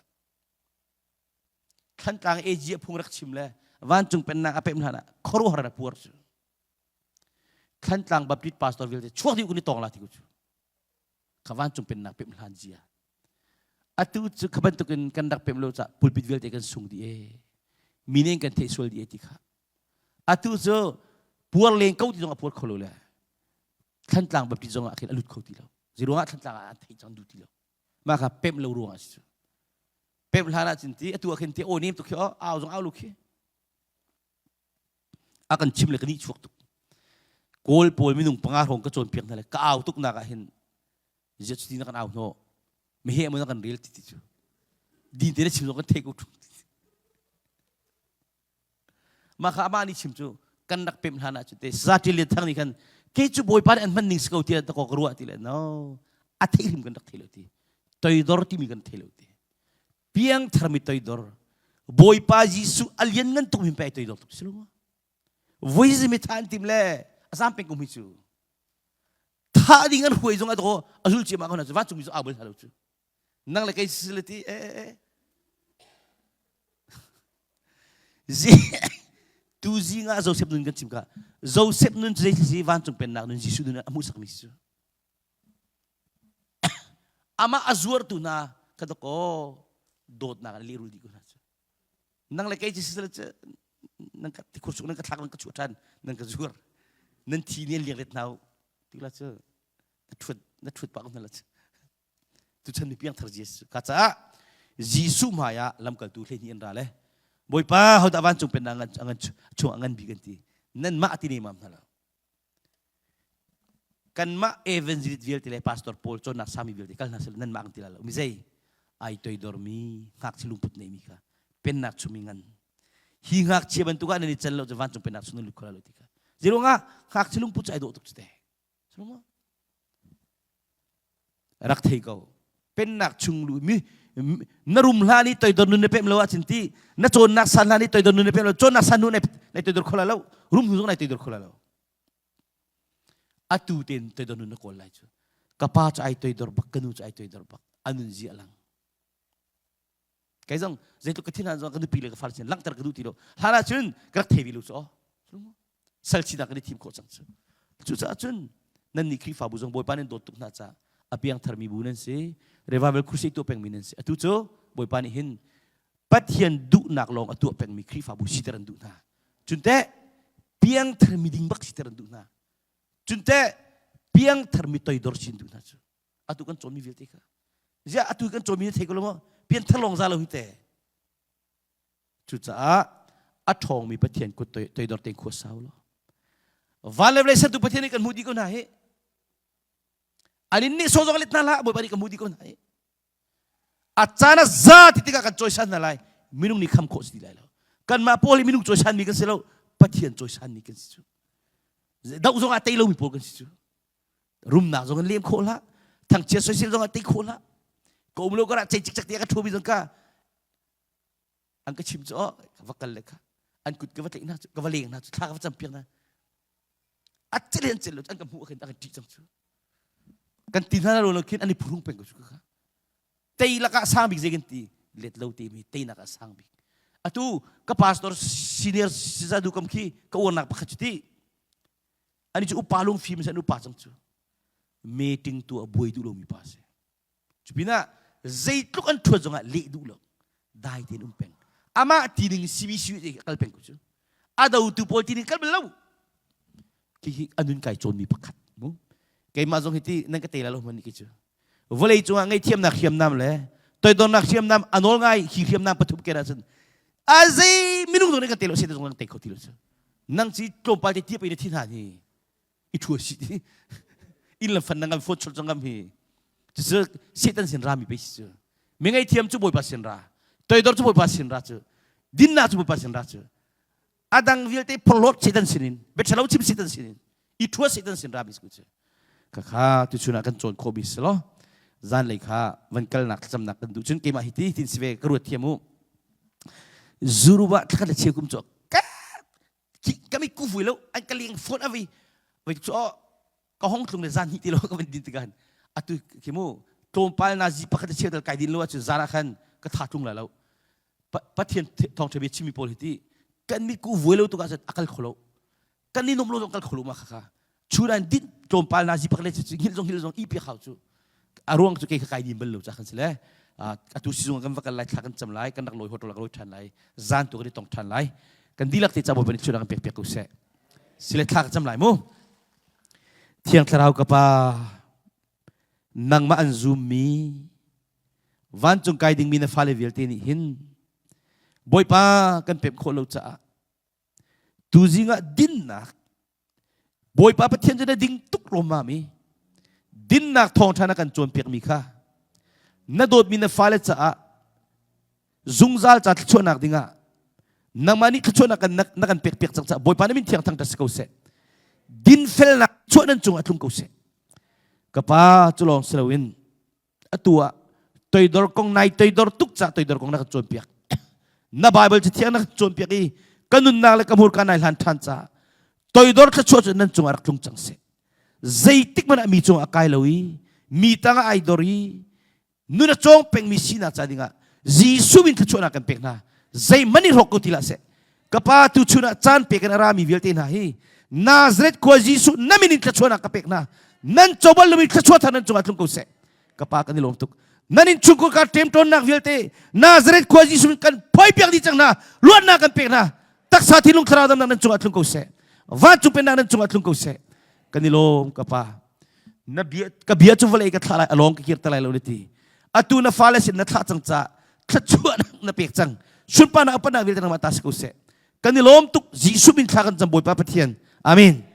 Thlantlang AG a phung rak chim le vancung pennak a pem hlan ah khuaruahhar a puar cu. Thlantlang Baptist pastor vialte chuak dih kun i tong la ti ku cu. Kha vancung pennak pem hlan zia. Atu cu kha bantukin kan rak pem lo ca pulpit vialte kan sung dih e. Mi nih kan theih sual dih e ti kha. Atu cu puar leng ko ti zong a puar kho lo le. Thlantlang Baptist zong ah khin a lut kho ti lo. Zeiruangah Thlantlang ah an theih cang duh ti lo. Mah kha pemh lo ruangah si cu. Pemh hlan ah cun ti atu ah khin ti aw nem tuk khi aw au zong au lu khi. A kan chim le ka nih chuak tuk. Kawl pawl minung panga hrawng ka cawnpiak hna le ka au tuk nak ah hin ziah cuti na kan au hnawh meheh maw na kan rel ti ti cu din te na chim zong kan thei ko ṭung. Mah kha amah nih chim cu kan rak pemh hlan ah cu te Sati Lian Thang nih khan kei cu Bawipa nih an hman ning si ko tiah ta ka ruah ti le no a theih hrim kan rak thei lo ti toidor timi kan thei lo ti piangthar mi toidor Bawipa Jesuh a lian ngan tuk mi pe toidor tuk si lo ma voi mi tha an tim le a zam peng kum hi cu. Thah ding an huai zong a to a zul ciammah ko hna cu vancungmi cu au bal hna lo cu. Nang le kei si le ti eh eh eh. Zi tu zing ah Joseph nun kan chim ka Joseph nun cu zei si vancung pennak nun Jesuh nun a hmuhsakmi si cu. Amah a zuartu hna kha dakaw dawtnak an lehrul dih ko hna cu. Nang le kei cu si cu nan ka tikhur suk nan ka thlak nan ka chuah ṭhan nan ka zuar nan thi nih an liang let hna u ti la cu na ṭhuat na ṭhuat pah ko hna la cu. Tuchan mi piangthar Jesuh ka caah Jesuh hmai ah lamkaltu 12 an ra le Bawipa hodah vancung pennak ngan ngan chung a ngan bik an ti nanmah ti ne mam hna lo kanmah evangelist vialte le pastor pawl cawnnak sami vialte kal hna sel nanmah kan ti la lo mi zei ai toidormi ngakchia lungput neimi kha pennak chumi ngan hi ngakchia bantuk ah nan i can lo cu vancung pennak chung nan lut kho la lo ti kha zeiruangah ngakchia lungput cu ai dawh tuk cu te Rak thei ko. Pennak chung lu mi na rum hlan i toidor nun na pem lo ahcun ti na cawnnak san hlan i toidor nun na pem lo cawnnak san hnu nai toidor kho lai lo rum hnu zong nai toidor kho lai lo atu ten toidor nun na kawl lai cu ka pa cu ai toidor bak ka nu cu ai toidor bak anun zia lang kei zong zeitluk ka thin han zong ka nupi le ka far sin langhter ka duh ti lo hlan ahcun ka rak thei ve lo cu aw sal sinak kan i thim khawh cang cu cucaah cun nan nih Khrihfabu zong Bawipa nan dawt tuk hna caah a piangtharmi bu nan si revival crusade tuah pengmi nan si atu cu Bawipa nih hin Pathian duhnak lawng a tuah pengmi Khrihfabu siter an duh hna cun teh piangtharmi ding bak siter an duh hna cun teh piangtharmi toidor sin duh hna cu atu kan cawnmi vialte kha ziah atu kan cawnmi na thei ko lo maw pianthar lawng za lo hi te Cucaah a ṭhawngmi Pathian kut toidor tein khua sau law van le vawlei sertu Pathian nih kan hmuh dih ko hna hi. An in nih sawh zong let hna hlah Bawipa nih kan hmuh dih ko hna hi. A caan a za ti tikah kan cawisan hna lai. Minung nih kham khawh si ti lai lo. Kanmah pawl hi minung cawisanmi kan si lo. Pathian cawisanmi kan si cu. Doh zong ah tei lomi pawl kan si cu. Rumnak zong in lem khawh hlah. Thangchiat soisel zong ah tei khawh hlah. Ka um lo karah cei cikcek te ka ṭhumi zong ka an ka chim cu oh ka va kal le kha an kut ka va tlaih hna cu ka va leng hna cu thla ka va campiak hna a cel an cel lo an ka hmuh khin an ka ṭih cang cu kan ti hna lo lo khin an i phurung peng ko cu kha tei lakah sang bik zei kan ti let lo te mi teinak ah sang bik atu ka pastor senior sizadu kam khi ka uarnak pakhat cu ti ani cu upa lungfim an upa cang cu meeting tu a buai duh lomi pa si Cupinah zeitluk an ṭhuat zongah leh duh lo. Dai tein um peng. Amah ti ning CBC kal peng ko cu. A dotu pawl ti ning kal bal lo. Khi a nun kai cawnmi pakhat. Mu. Keimah zong hi ti nan ka te la lo hman ki cu. Vawlei cungah ngaihthiamnak hriamnam le toidornak hriamnam a nawl ngai hi hriamnam pathum ke ahcun a zei minung zong nih kan te lo se zong te kho ti lo cu. Nang ci tlawmpal te tiap in thi hna ni. I thu si ti inn le fan na ngam phone chol ngam hi cucu Satan sin ra mi pe si cu mi ngaihthiam cu Bawipa sin ra toidor cu Bawipa sin ra cu dinnak cu Bawipa sin ra cu adang vialte phorhlawt Satan sin in biathalo chim Satan sin in i thua Satan sin ra mi cu ka kha tuchun ah kan cawn khawh mi si lo zan lei kha van kalnak thlacamnak kan duh cun keimah hi ti tin si ve ka ruat thiam u zuruba thlakhat le cheu kum cu kami ku vui lo an ka leng phone avi vai cu ka hong tlung le zan hi ti lo ka van din tikan atu khi mu tlawmpal na zi pakhat cheu dal kai din lo ahcun zan ah khan ka tha tlung la lo pathian thawng ṭha bia chimmi pawl hi ti kan mit ku vui lo tuk ahcun akal kho lo kan ni nom lo zong kal kho lo ma kha kha churan din tlawmpal na zi pakhat le hngilh zong hngilh zong i pi khau cu a ruang cu kei kha kai dim bal lo cha khan si le atu sizung kan va kal lai thla kan cam lai kan rak lawi hotel rak lawi ṭhan lai zan tu kan i tong ṭhan lai kan dihlak te ca bawipa nih chunak kan pek piak ko seh sile thla ka cam lai mu thiang thlarau ka pa nangmah an zummi vancung kai dingmi na fale vialte nih hin bawipa kan pem khawh lo caah tuzing ah dinnak Bawipa Pathian cu na ding tuk lawmmam i dinnak thawngṭha na kan cawnpiakmi kha na dawtmi na fale caah zungzal ca thluachuahnak dingah nangmah nih thluachuahnak kan na kan pekpiak cang caah Bawipa na min thiang thangṭhat si ko seh. Dinfelnak chuah nan cungah tlung ko seh. Ka pa cu lawng si loin atu ah toidor kong nai toidor tuk ca toidor kong na kan cawnpiak na Bible cathiang na kan cawnpiak i ka nunnak le ka hmurka nai hlan ṭhan ca toidor thluachuah cu nan cungah rak tlung cang seh. Zeitik hmanh ah mi cung a kai lo i mi tangah ai dor i nun a cawng pengmi sinak ca dingah Jesuh min thluachuahnak kan pek hna. Zeihmanh i hrawk ko ti hlah seh. Ka pa tu chun ah caan pek in a rami vialte hna hi Nazareth khua Jesuh na min in thluachuahnak ka pek hna. Nan co bal lomi thluachuah thar nan cungah tlung ko seh. Ka pa kan i lawm tuk. Nan in chungkhur ka ṭemṭawnnak vialte Nazareth khua Jesuh min kan phoi piak dih cang hna. Luatnak kan pek hna. Taksa thinlung thlarau damnak nan cungah tlung ko seh. Vancung pennak nan cungah tlung ko seh. Kan i lawm ka pa. Na bia ka bia cu vawlei ka thlah lai along ka kir te lai lo na ti. Atu na fale sin na thlah cang ca thluachuahnak na pek cang. Sunparnak apanak vialte nangmah ta si ko seh. Kan i lawm tuk Jesuh min thla kan cam Bawipa Pathian. Amen.